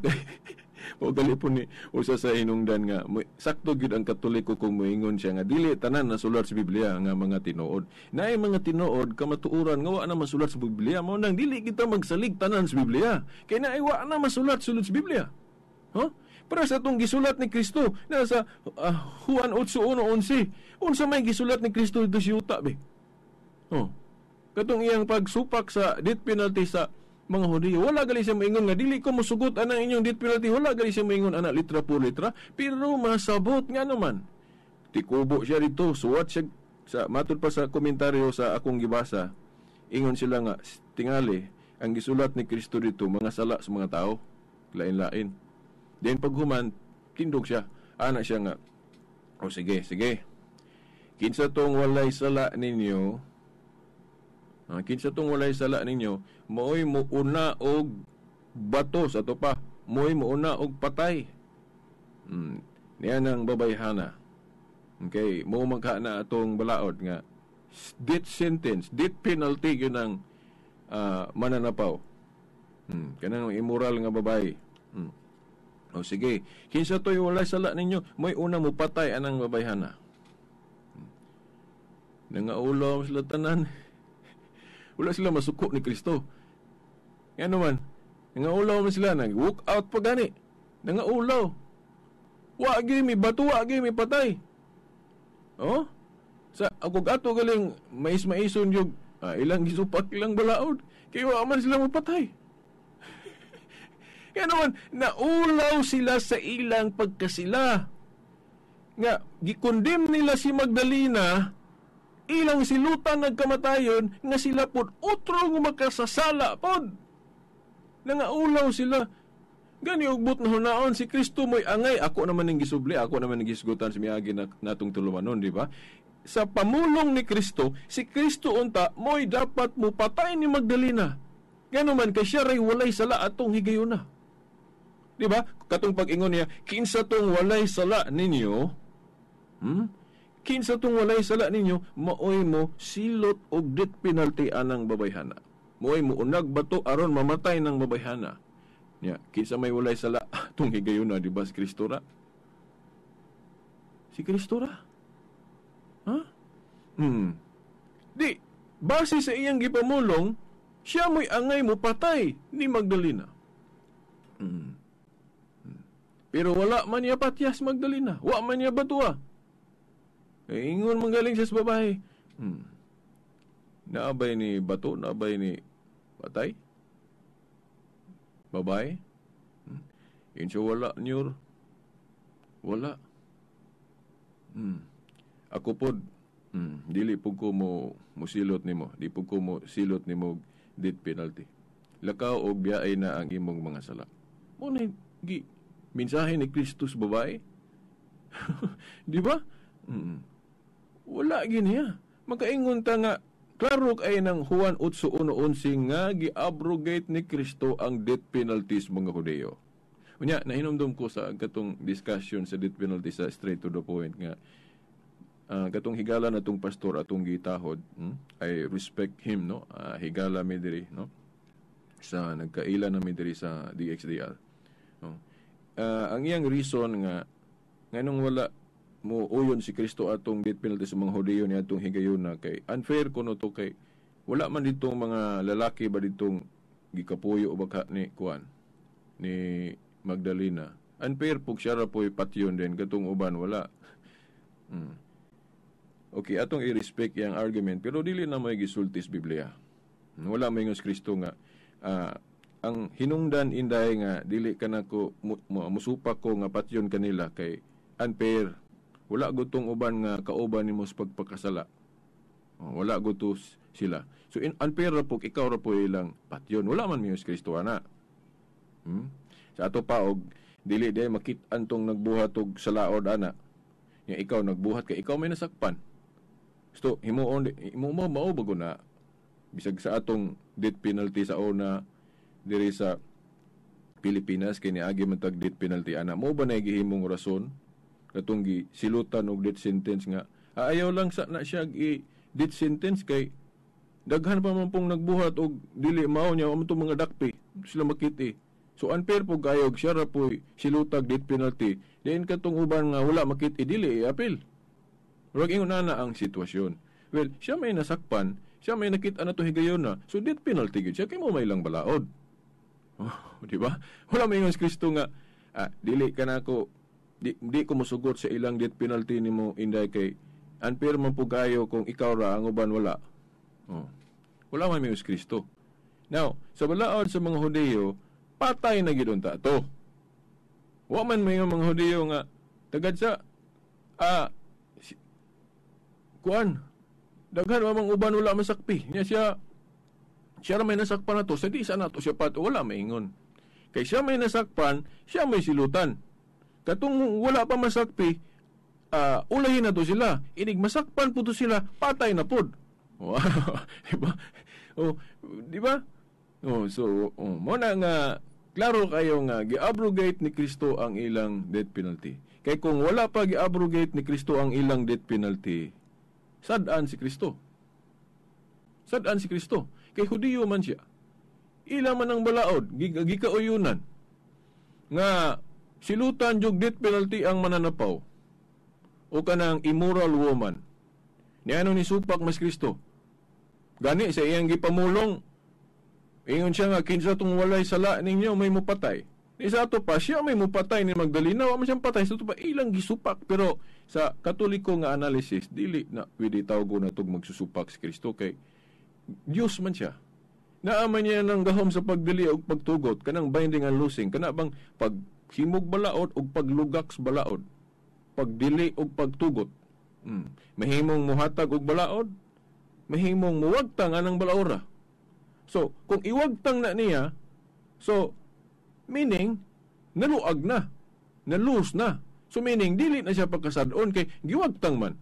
O gali po ni usa sa hinungdan nga sakto gyud ang Katoliko kung moingon siya nga dili tanan nasulat sa Biblia nga mga tinuod. Naay mga tinuod kamatuoran nga wa na masulat sa Biblia, mao nang dili kita magsalig tanan sa Biblia. Kay naay wa na masulat sulod sa Biblia. Huh? Pero sa atong gisulat ni Kristo nasa Juan 8:1-11, unsa may gisulat ni Kristo dito sa yuta be? Oh. Katong iyang pagsupak sa death penalty sa mga Hudiyo, wala gali siya maingon nga dili ko mosugot anang inyong death penalty, wala gali siya maingon ana litra por litra, pero masabot nga naman. Tikubo siya dito, suwat siya sa matud pa sa komentaryo sa akong gibasa, ingon sila nga tingali ang gisulat ni Kristo dito mga sala sa mga tao, lain-lain. Then paghuman tindog siya, ana siya nga, o sige, sige. Kinsa tong walay sala ninyo, kinsa tong walay sala ninyo, maoy muuna og bato sa to pa, maoy muuna og patay. Niya nang babayhana. Okay, mo magka na atong balaod nga death sentence, death penalty yun ang mananapaw. Kanang immoral nga babae. O sige, kinsa to'y walay sala ninyo, mo'y una mo patay anang babayhana. Nangaulaw sila tanan. Wala sila masuko ni Kristo. Nga naman, nangaulaw man sila, nag-walk out pa gani. Nangaulaw. Wa gyud mi bato, wa gyud mi patay. Oh? Sa akog ato galing mais-maison yung ilang gisupak ilang balaod. Kay wa man sila mopatay. Kaya naman, naulaw sila sa ilang pagkasila. Nga, gikondem nila si Magdalena, ilang silutan nagkamatayon, nga sila pod otro nga makasasala pod. Nangaulaw sila. Gani ugbot na hunaon si Kristo mo'y angay. Ako naman ang gisubli, ako naman ang gisgutan sa miagi na natong tulumanon, di ba? Sa pamulong ni Kristo, si Kristo unta mo'y dapat mo patay ni Magdalena. Gano man kay siya ray walay sala atong higayuna. Di ba? Katong pag-ingon niya, kinsa tong walay sala ninyo? Kinsa tong walay sala ninyo, maoy mo silot og death penalty anang babayhana. Maoy mo unag bato aron mamatay ng babayhana. Nya, kinsa may walay sala atong higayuna, di ba si Kristo ra? Si Kristo ra. Ha? Di, base sa iyang gipamulong, siya mo'y angay mo patay ni Magdalena. Pero wala man niya patyas Magdalena. Wa man niya batua. E, ingon manggaling siya sa babae. Naabay ni bato, naabay ni patay? Babae? Yun siya wala, Nyur. Wala. Ako pod, dili pud ko mo musilot nimo, di pud ko mo silot nimo death penalty. Lakaw og biyaay na ang imong mga sala. Mo na gi mensahe ni Kristus babae. Di ba? Wala gini ha. Makaingon ta nga klaro kay ng Juan 8:11 nga gi-abrogate ni Kristo ang death penalties mga Hudiyo. Unya nahinumdum ko sa katong discussion sa death penalty sa straight to the point nga katong higala na tong pastor atong gitahod, I respect him, no? Higala mi diri, no? Sa nagkaila na mi diri sa DXDR. No? Ang iyang reason nga nganong wala mo uyon si Kristo atong death penalty sa mga Hudiyo ni atong higayuna kay unfair kuno to kay wala man ditong mga lalaki ba ditong gikapuyo o baka ni kuan ni Magdalena. Unfair pug siya ra po'y patyon din katong uban wala. Okay, atong i-respect yang argument pero dili na may gisulti sa Biblia. Wala may ingon si Kristo nga ang hinungdan inday nga dili kanako musupak ko nga patyon kanila kay unfair. Wala gutong uban nga kauban nimo sa pagpakasala. Wala guto sila. So in unfair ra po ikaw ra po ilang patyon. Wala man may si Kristo ana. Sa ato pa og dili day makit-an tong nagbuhat og sa laod ana. Nga ikaw nagbuhat kay ikaw may nasakpan. So himuon imo mo mao bago na bisag sa atong death penalty sa una diri sa Pilipinas kay niagi man tag death penalty ana. Mo ba na gihimong rason katong gi silutan og death sentence nga ayaw lang sa na siya i death sentence kay daghan pa man pong nagbuhat og dili mao niya amo tong mga dakpi sila makiti. So unfair po kayo siya ra po silutag death penalty diin katong uban nga wala makiti dili i-appeal. Murag ingon ana ang sitwasyon. Well, siya may nasakpan, siya may nakita na to higayon na. So death penalty gyud siya kay mo may lang balaod. Oh, di ba? Wala may ingon si Kristo nga dili ka nako di ko mosugot sa ilang death penalty nimo inday kay unfair man po kayo kung ikaw ra ang uban wala. Oh. Wala man may Kristo. Now, sa balaod sa mga Hudiyo, patay na gid unta to. Wa man may mga Hudiyo nga tagad sa kuan daghan wa mang uban wala masakpi. Nya siya ra may nasakpan na to, sa di sa nato siya pat wala maingon. Kay siya may nasakpan, siya may silutan. Katong wala pa masakpi, ulahin na to sila. Inig masakpan po to sila, patay na pod. Wow, di ba? Oh, di ba? Oh, so mo na nga klaro kayo nga gi-abrogate ni Kristo ang ilang death penalty. Kay kung wala pa gi-abrogate ni Kristo ang ilang death penalty, sad-an si Kristo. Sad-an si Kristo. Kay Hudiyo man siya. Ila man ang balaod, gikauyunan nga silutan jug death penalty ang mananapaw o kanang immoral woman. Niano ni supak mas Kristo. Gani sa iyang gipamulong, ingon siya nga kinsa tong walay sala ninyo may mupatay. Ni sa ato pa siya may mupatay ni Magdalena, wa man siyang patay sa ato pa ilang gisupak. Pero sa Katoliko nga analysis dili na pwede tawgo na tog magsusupak si Kristo kay Dios man siya. Naaman niya ng gahom sa pagdili og pagtugot, kanang binding and loosing, kana bang paghimog balaod og paglugak sa balaod, pagdili og pagtugot. Mahimong muhatag og balaod, mahimong muwagtang anang balaora. So, kung iwagtang na niya, so meaning naluag na, nalose na. So meaning dili na siya pagkasad-on kay giwagtang man.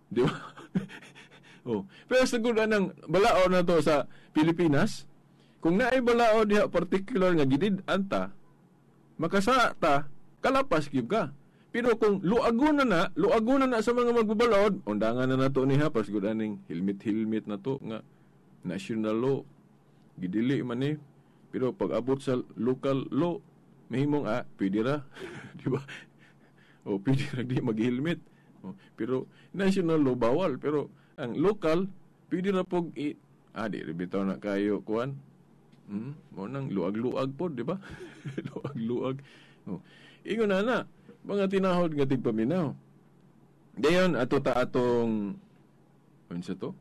Di ba? Oh. Pero siguro anang balaod na to sa Pilipinas, kung naay balaod diha particular nga gidid-an ta, makasa ta, kalapas gyud ka. Pero kung luagon na sa mga magbabalaod, undangan na nato niha pasgud aning helmet-helmet na to nga national law gidili man ni. Pero pag abot sa local law, mahimong pwede ra, di ba? O pwede ra di mag-helmet. O, pero national law bawal, pero ang local pwede ra pog di bitaw na kayo kuan. Mo nang luag-luag pod, di ba? Luag-luag. O, ingon na mga tinahod nga tigpaminaw. Dayon ato ta atong unsa to?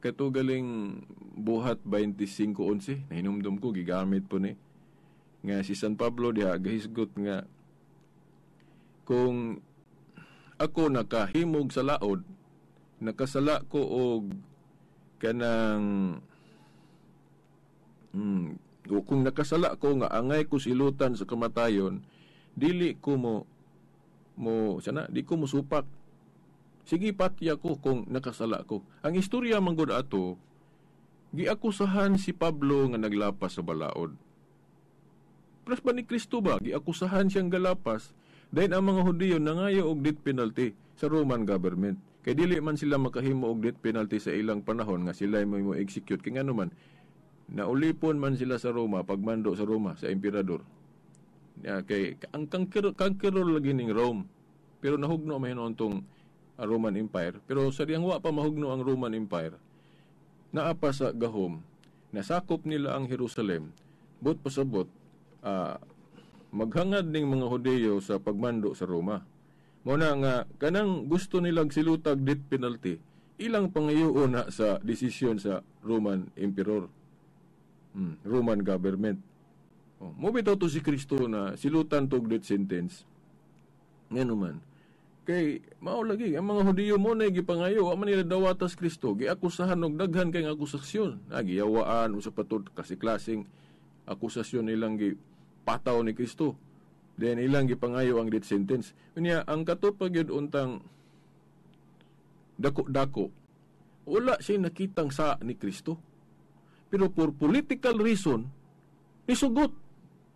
Katugaling buhat 25:11 nahinumdum ko gigamit po ni nga si San Pablo diha gahisgot nga kung ako nakahimog sa laod, nakasala ko og kanang o kung nakasala ko nga angay ko silutan sa kamatayon, dili ko mo sana di ko mosupak. Sige patya ko kung nakasala ko. Ang istorya man gud ato, giakusahan si Pablo nga naglapas sa balaod. Pras ba ni Kristo ba giakusahan siyang galapas dahil ang mga Hudiyo nangayo og death penalty sa Roman government. Kay dili man sila makahimo og death penalty sa ilang panahon nga sila mo execute kay ngano man naulipon man sila sa Roma pagmando sa Roma sa emperador. Ya, kay ang conqueror lagi ning Rome. Pero nahugno man hinuon tong Roman Empire. Pero sa diyang wa pa mahugno ang Roman Empire, naa pa sa gahom, nasakop nila ang Jerusalem. But pasabot, maghangad ning mga Hudiyo sa pagmando sa Roma. Mo na nga kanang gusto nilang silutag death penalty, ilang pangayoon na sa desisyon sa Roman Emperor, Roman government. Oh, mo bitaw to si Kristo na silutan tog death sentence. Ngano man? Kay mao lagi ang mga Hudiyo mo na gipangayo, wa man nila dawatas Kristo, giakusahan og daghan kay akusasyon. Giyawaan usa pa to kasi klaseng akusasyon nilang gipataw ni Kristo. Then ilang gipangayo ang death sentence. Unya ang katupag gyud untang dako-dako, wala siya nakitang sa ni Kristo. Pero for political reason nisugot.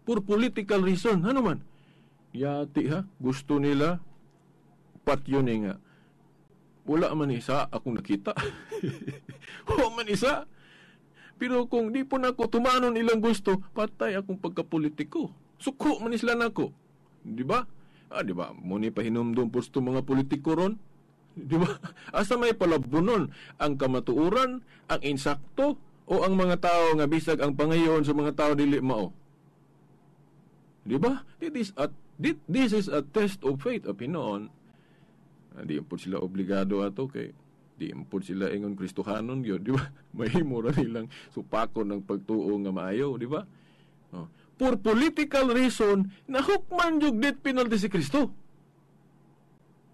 For political reason, ano man? Yati ha, gusto nila patyon nga. Wala man isa akong nakita. Wala man isa. Pero kung di po nako tumanon ilang gusto, patay akong pagkapolitiko. Suko man isla nako. Di ba? Di ba? Muni pahinumdum po sa mga politiko ron. Di ba? Asa may palabunon ang kamatuoran, ang insakto, o ang mga tao nga bisag ang pangayon sa mga tao dili mao. Di ba? This is a test of faith of Pinoon. Di po sila obligado ato kay di po sila ingon Kristohanon gyud, di ba? Mahimo ra nilang supakon ng pagtuo nga maayo, di ba? Oh. For political reason, nahukman jud death penalty si Kristo.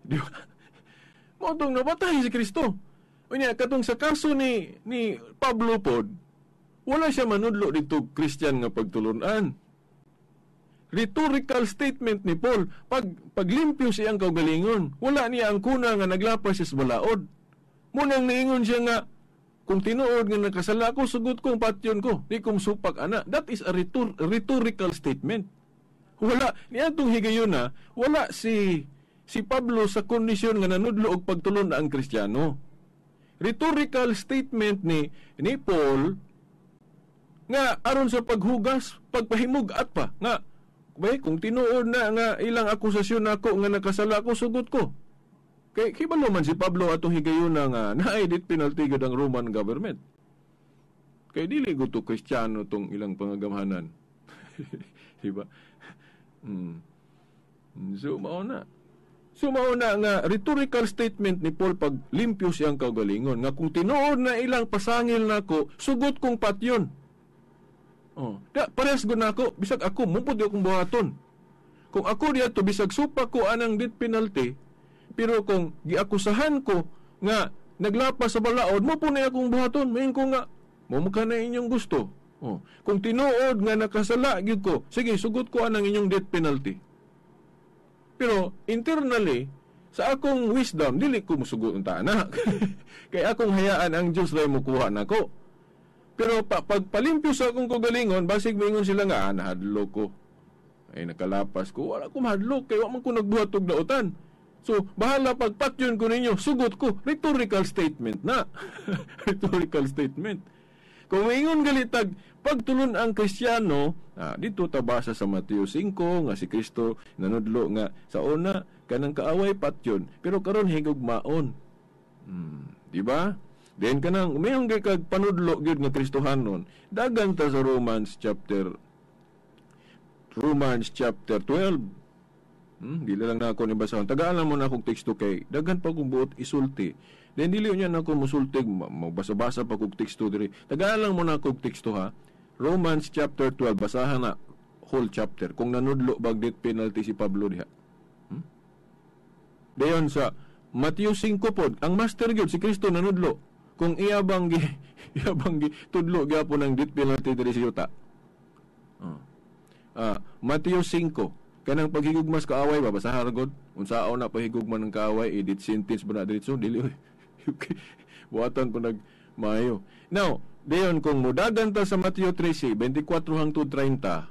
Di ba? Mao tong napatay si Kristo. Unya katong sa kaso ni Pablo pod, wala siya manudlo dito Christian nga pagtulunan. Rhetorical statement ni Paul, paglimpyo siyang kaugalingon, wala niya ang kuna nga naglapas siya sa balaod. Munang niingon siya nga, kung tinuod nga nakasala ko, sugot ko, patyon ko, di kong supak ana. That is a rhetorical statement. Wala, niadtong higayon na, wala si Pablo sa kondisyon nga nanudlo og pagtulon na ang Kristiyano. Rhetorical statement ni Paul nga aron sa paghugas, pagpahimug at pa nga bay, kung tinuod na nga ilang akusasyon nako nga nakasala ko, sugot ko. Kay kibalo man si Pablo atong higayon na nga naay death penalty gud ang Roman government. Kay dili gud to Kristiyano tong ilang pangagamhanan. Di ba? So mao na. So mauna nga rhetorical statement ni Paul pag limpyo siyang kaugalingon nga kung tinuod na ilang pasangil nako, sugot kong patyon. Oh, da parehas gud nako, bisag ako mupod akong buhaton. Kung ako diadto bisag supak ko anang death penalty, pero kung giakusahan ko nga naglapas sa balaod, mo po na akong buhaton, mayon ko nga mo ka na inyong gusto. Oh, kung tinuod nga nakasala gyud ko, sige sugot ko anang inyong death penalty. Pero internally sa akong wisdom dili ko musugot unta ana. Kay akong hayaan ang Dios ra mokuha nako. Pero pagpalimpyo sa akong kaugalingon, basig moingon sila nga nahadlok ko. Ay nakalapas ko, wala ko mahadlok kay wa man ko nagbuhat og dautan. So bahala pagpatyon ko ninyo, sugot ko. Rhetorical statement na. Rhetorical statement. Kung moingon galitag pagtulon ang Kristiyano, dito tabasa sa Mateo 5 nga si Kristo nanudlo nga sa una kanang kaaway patyon, pero karon higugmaon. Di ba? Then kanang mayon kay kag panudlo gyud nga Kristohanon, dagan ta sa Romans chapter 12. Dili lang na ako ni basahon. Tagaan lang mo na akong teksto kay daghan pa kong buot isulti. Then dili unya na ako musultig, magbasa-basa pa kog teksto diri. Tagaan lang mo na akong teksto ha. Romans chapter 12, basahan na whole chapter. Kung nanudlo bag death penalty si Pablo diha. Dayon sa Mateo 5 pod, ang master gyud si Kristo nanudlo. Kung iya bang gi tudlo gyapon ang death penalty diri sa yuta. Mateo 5, kanang paghigugmas kaaway ba, basahan ra gud. Unsaon na paghigugma ng kaaway, edit sentence ba na diretso dili oy. Okay. Buhatan po nag maayo. Now, dayon kung mudagan ta sa Mateo 13, 24 hangtod 30,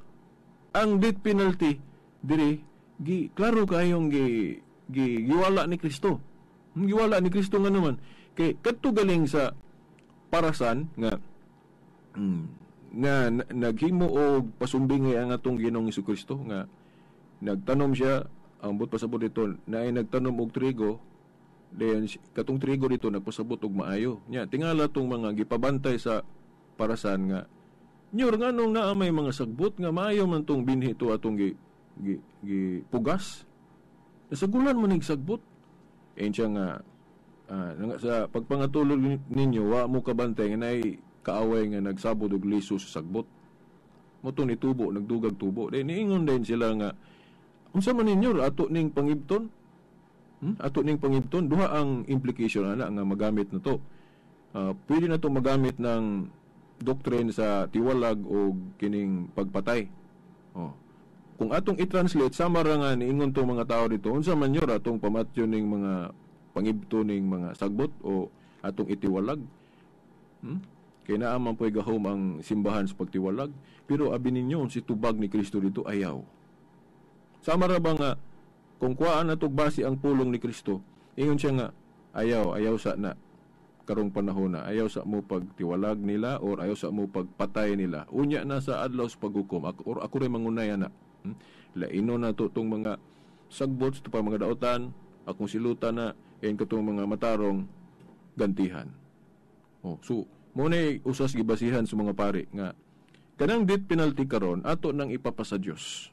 ang death penalty diri gi klaro kayong gi giwala ni Kristo. Giwala ni Kristo nga naman kay kadto galing sa parasan nga nga naghimo og pasumbingay ang atong Ginoong Jesucristo nga nagtanom siya, ang but pasabot dito naay nagtanom og trigo. Then katong trigo dito nagpasabot og maayo. Nya tingala tong mga gipabantay sa parasan nga nyor nganong naa may mga sagbot nga maayo man tong binhi to atong gi pugas. Nasagulan man nig sagbot. Siya nga sa pagpangatulog ninyo wa mo kabantay nga naay kaaway nga nagsabod og liso sa sagbot. Mo to ni tubo, nagdugag tubo. Then niingon din sila nga unsa man ninyo ato ning pangibton? Ato ning pangibton, duha ang implication ana nga magamit na to. Pwede na to magamit ng doctrine sa tiwalag o kining pagpatay. Oh. Kung atong i-translate sama ra nga niingon tong mga tao dito, unsa man yor atong pamatyon ning mga pangibto ning mga sagbot o atong itiwalag. Kay naa man po'y gahom ang simbahan sa pagtiwalag, pero abi ninyo si tubag ni Kristo dito ayaw. Sama ra ba nga kung kuhaan na base ang pulong ni Kristo, ingon siya nga, ayaw sa na karong panahon na, ayaw sa mo pagtiwalag nila or ayaw sa mo pagpatay nila. Unya na sa adlaw sa paghukom, ako, or ako rin mangunay na. Laino na to tong mga sagbot, ito pa mga daotan, akong silutan na, ayan ka tong mga matarong gantihan. Oh, so, muna usas gibasihan sa mga pari nga, kanang death penalty karon ato nang ipapasa Dios.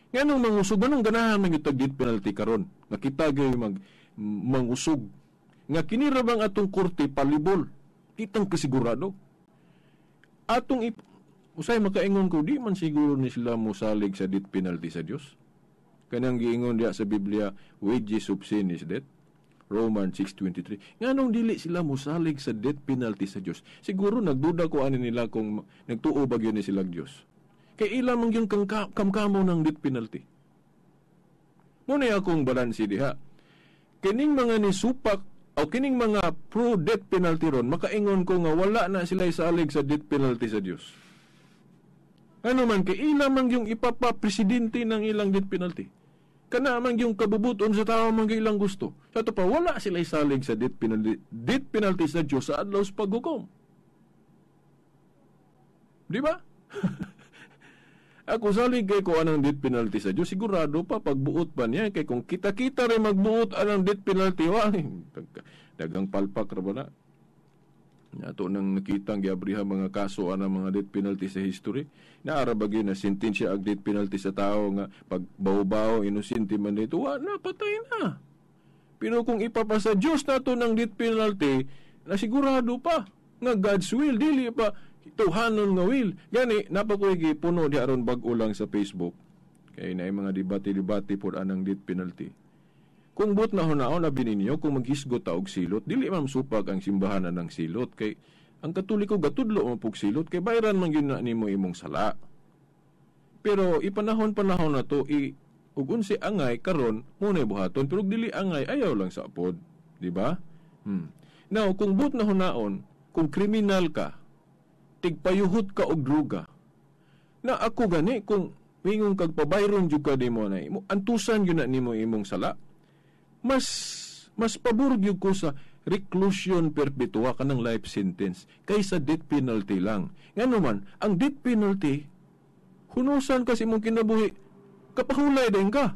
Nganong mangusog, anong ganahan man gyud death penalty karon? Nga kita gyud mangusog. Nga kini ra bang atong korte palibol? Kitang kasigurado. Atong usay makaingon ko, di man siguro ni sila mosalig sa death penalty sa Dios. Kanang giingon diya sa Biblia, wages of sin is death. Romans 6:23. Nganong dili sila mosalig sa death penalty sa Dios? Siguro nagduda ko ani nila kung nagtuo ba gyud ni sila Dios. Kay ila man gyud kamkamo ng death penalty. Muna akong balanse diha. Kining mga nisupak o kining mga pro death penalty ron, makaingon ko nga wala na sila isalig sa death penalty sa Dios. Ano man kay ila man yung ipapapresidente ng ilang death penalty. Kana man yung kabubuton sa tao man ilang gusto. Sa ato pa wala sila isalig sa death penalty sa Dios sa adlaw sa paghukom. Di ba? Ako salig kay ko anang death penalty sa Dios, sigurado pa pagbuot pa niya kay kung kita-kita rin magbuot anang death penalty wa dagang palpak ra ba na. Ato nang nakitang giabriha mga kaso ana mga death penalty sa history. Naara ba gyud na sentensya ang death penalty sa tao nga pag bawo-bawo inosente man dito, wa na, patay na. Pero kung ipapasa Dios nato ng death penalty, nasigurado pa nga God's will, dili pa tuhanon nga will. Gani napakoy gipuno di aron bag-o lang sa Facebook. Kay naay mga debate-debate pod anang death penalty. Kung buot na hunaon abi ninyo kung maghisgot ta og silot, dili man supag ang simbahan na ng silot kay ang Katoliko gatudlo man pug silot kay bayran man gyud na nimo imong sala. Pero ipanahon-panahon na to i ug unsi angay karon mo na buhaton, pero dili angay ayaw lang sa pod, di ba? Now kung buot na hunaon, kung kriminal ka, tigpayuhot ka og droga. Na ako gani kung mingon kag pabayron jud ka nimo na imo, antusan gyud na nimo imong sala. Mas pabor gyud ko sa reclusion perpetua kanang life sentence kaysa death penalty lang. Ngano man, ang death penalty hunusan kasi imong kinabuhi, kapahulay din ka.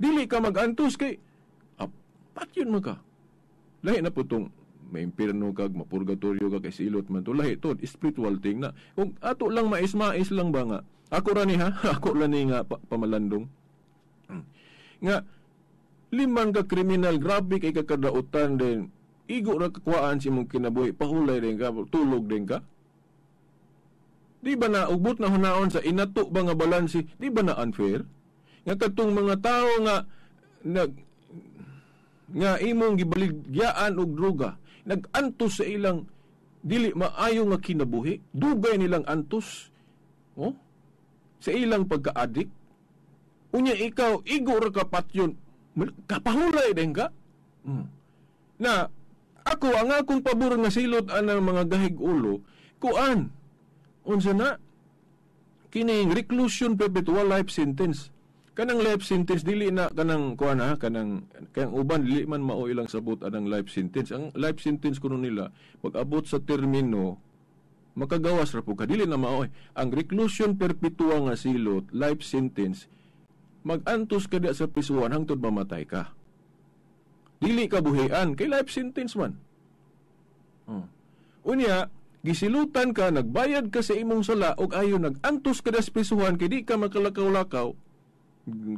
Dili ka magantos kay patyon man ka. Lahi na po tong may impierno kag mapurgatorio ka kay silot man to, lahi to spiritual thing na. Kung ato lang mais-mais lang ba nga. Ako ra ni ha, ako ra ni nga pamalandong. Nga liman ka kriminal, grabe kay kakadautan din. Igo ra kakuhaan si imong kinabuhi, pahulay din ka, tulog din ka. Di ba na ugbot na hunaon sa inato ba nga balanse, di ba na unfair? Nga katong mga tao nga nga imong gibaligyaan og droga, nag-antos sa ilang dili maayo nga kinabuhi, dugay nilang antos, oh, sa ilang pagka-addict. Unya ikaw igo ra ka patyon, kapahulay din ka. Na ako ang akong pabor nga silot anang mga gahig ulo, kuan unsa na kining reclusion perpetual life sentence. Kanang life sentence dili na kanang kuan ha, kanang kayang uban dili man mao ilang sabot anang life sentence. Ang life sentence kuno nila pag abot sa termino makagawas ra pud ka, dili na mao. Ang reclusion perpetua nga silot life sentence, magantos ka diya sa prisuhan hangtod mamatay ka. Dili ka buhian kay life sentence man. Oh. Unya gisilutan ka, nagbayad ka sa imong sala og ayo nagantos ka sa prisuhan kay di ka makalakaw-lakaw.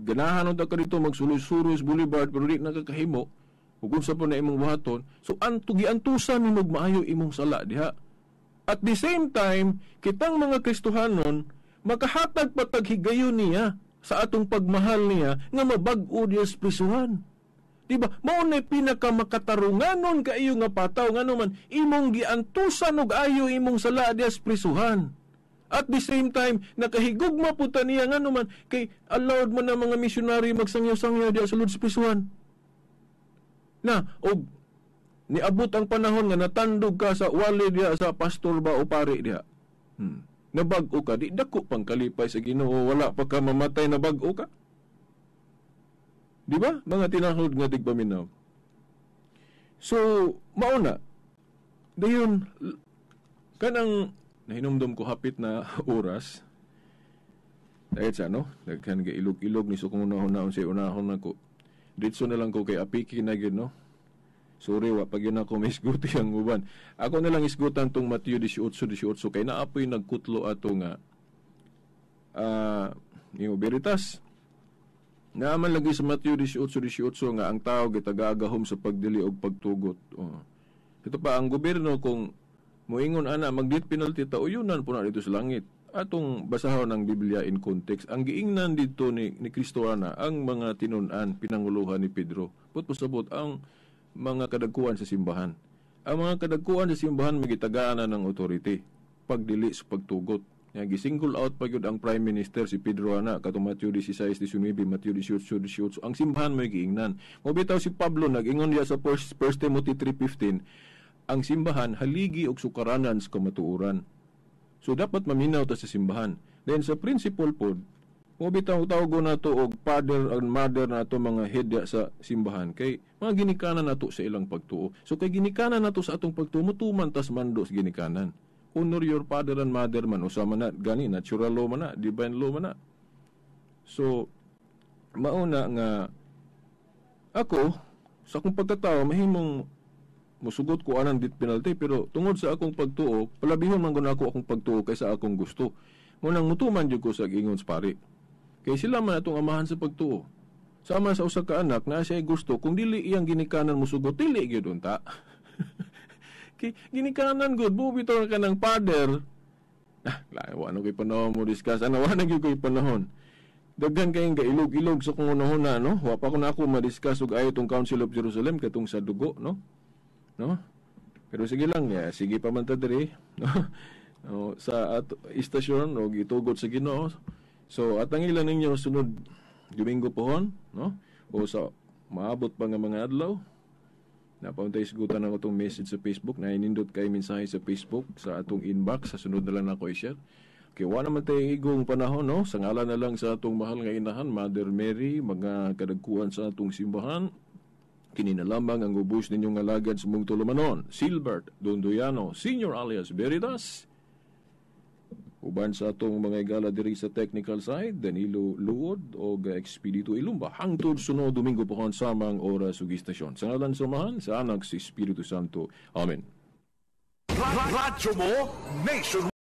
Ganahan unta ka dito magsuloy-suloy sa boulevard pero di nakakahimo ug unsa pa na imong buhaton. So giantusan nimo maayo imong sala diha. At the same time, kitang mga Kristohanon makahatag patag higayon niya sa atong pagmahal niya nga mabag-o diya sa prisuhan. Diba? Mao na pinakamakatarunganon kaayo nga pataw ngano man imong giantusan og ayo imong sala diya sa prisuhan. At the same time, nakahigugma pud ta niya ngano man kay allowed man ang mga misyonary magsangyaw-sangyaw diya sa sulod sa prisuhan. Na og niabot ang panahon nga natandog ka sa wali diya sa pastor ba o pare diya. Nabag-o ka, di dako pang kalipay sa Ginoo, wala pa ka mamatay na bag-o ka. Di ba? Mga tinahod nga tigpaminaw. So, mauna. Dayon, kanang nahinumdum ko hapit na oras. Dahil sa ano, nagkan ga ilog-ilog ni so kung unahon-nahon siya, unahon na ko. Ditso na lang ko kay apiki na yun, no? Sorry, wa pag yun ako may isguti ang uban. Ako na lang isgutan tong Mateo 18:18 kay naapoy nagkutlo ato nga yung Veritas. Naaman lagi sa Mateo 18:18 nga ang tao gitagagahom sa pagdili og pagtugot. Oh. Ito pa ang gobyerno kung moingon ana mag-death penalty ta uyunan po na dito sa langit. Atong basahon ang Biblia in context. Ang giingnan dito ni Kristo ana ang mga tinun-an pinanguluhan ni Pedro. Put-pasabot ang mga kadagkuan sa simbahan. Ang mga kadagkuan sa simbahan magitagaan na ng authority pagdili sa pagtugot. Gisingle out pa gyud ang Prime Minister si Pedro ana katong Mateo 16:19, Mateo 18:18. Ang simbahan may giingnan. Mo bitaw si Pablo nag-ingon diya sa 1 Timothy 3:15, ang simbahan haligi og sukaranan sa kamatuoran. So dapat maminaw ta sa simbahan. Then sa principle pod, mo bitaw tawgon nato og father and mother nato mga head sa simbahan kay mga ginikanan nato sa ilang pagtuo. So kay ginikanan nato sa atong pagtuo, mutuman tas mando sa ginikanan. Honor your father and mother man, usa man na gani natural law man na, divine law man na. So mauna nga ako sa akong pagkatao mahimong Musugot ko anang death penalty, pero tungod sa akong pagtuo, palabihon man gud ako akong pagtuo kaysa akong gusto. Mo nang mutuman jud ko sa giingon sa pari. Kay sila man atong amahan sa pagtuo. Sama sa usa ka anak na siya gusto, kung dili iyang ginikanan musugot, dili gyud unta. Kay ginikanan gud buo bitaw ka ng father. Ah, wa na ko'y panahon mo discuss. Ano, wa na gyud ko'y panahon. Daghan kayong gailog-ilog sa kung unahon no? Wa pa ko na ako ma-discuss og ayo tong Council of Jerusalem katong sa dugo, no? No? Pero sige lang, ya, sige pa man ta diri, no? O, sa ato, istasyon og itugot sa Ginoo. So atang ilan ninyo sunod Domingo pohon, no? O sa maabot pa nga mga adlaw. Napauntay sigutan ako itong message sa Facebook na inindot kay mensahe sa Facebook sa atong inbox, sa sunod na lang nako i-share. Okay, wa naman tayo igong panahon, no? Sa ngalan na lang sa atong mahal nga inahan, Mother Mary, mga kadagkuhan sa atong simbahan, kini na lamang ang ubos ninyong alagad sa mong tulumanon, Silbert Dondoyano, Senior alias Veritas. Uban sa atong mga igala diri sa technical side, Danilo Luod o Expedito Ilumba. Hangtod sunod Domingo pohon samang oras ug istasyon. Sa ngalan sa Amahan, sa Anak, sa Espiritu Santo. Amen. Radyo mo, nationwide.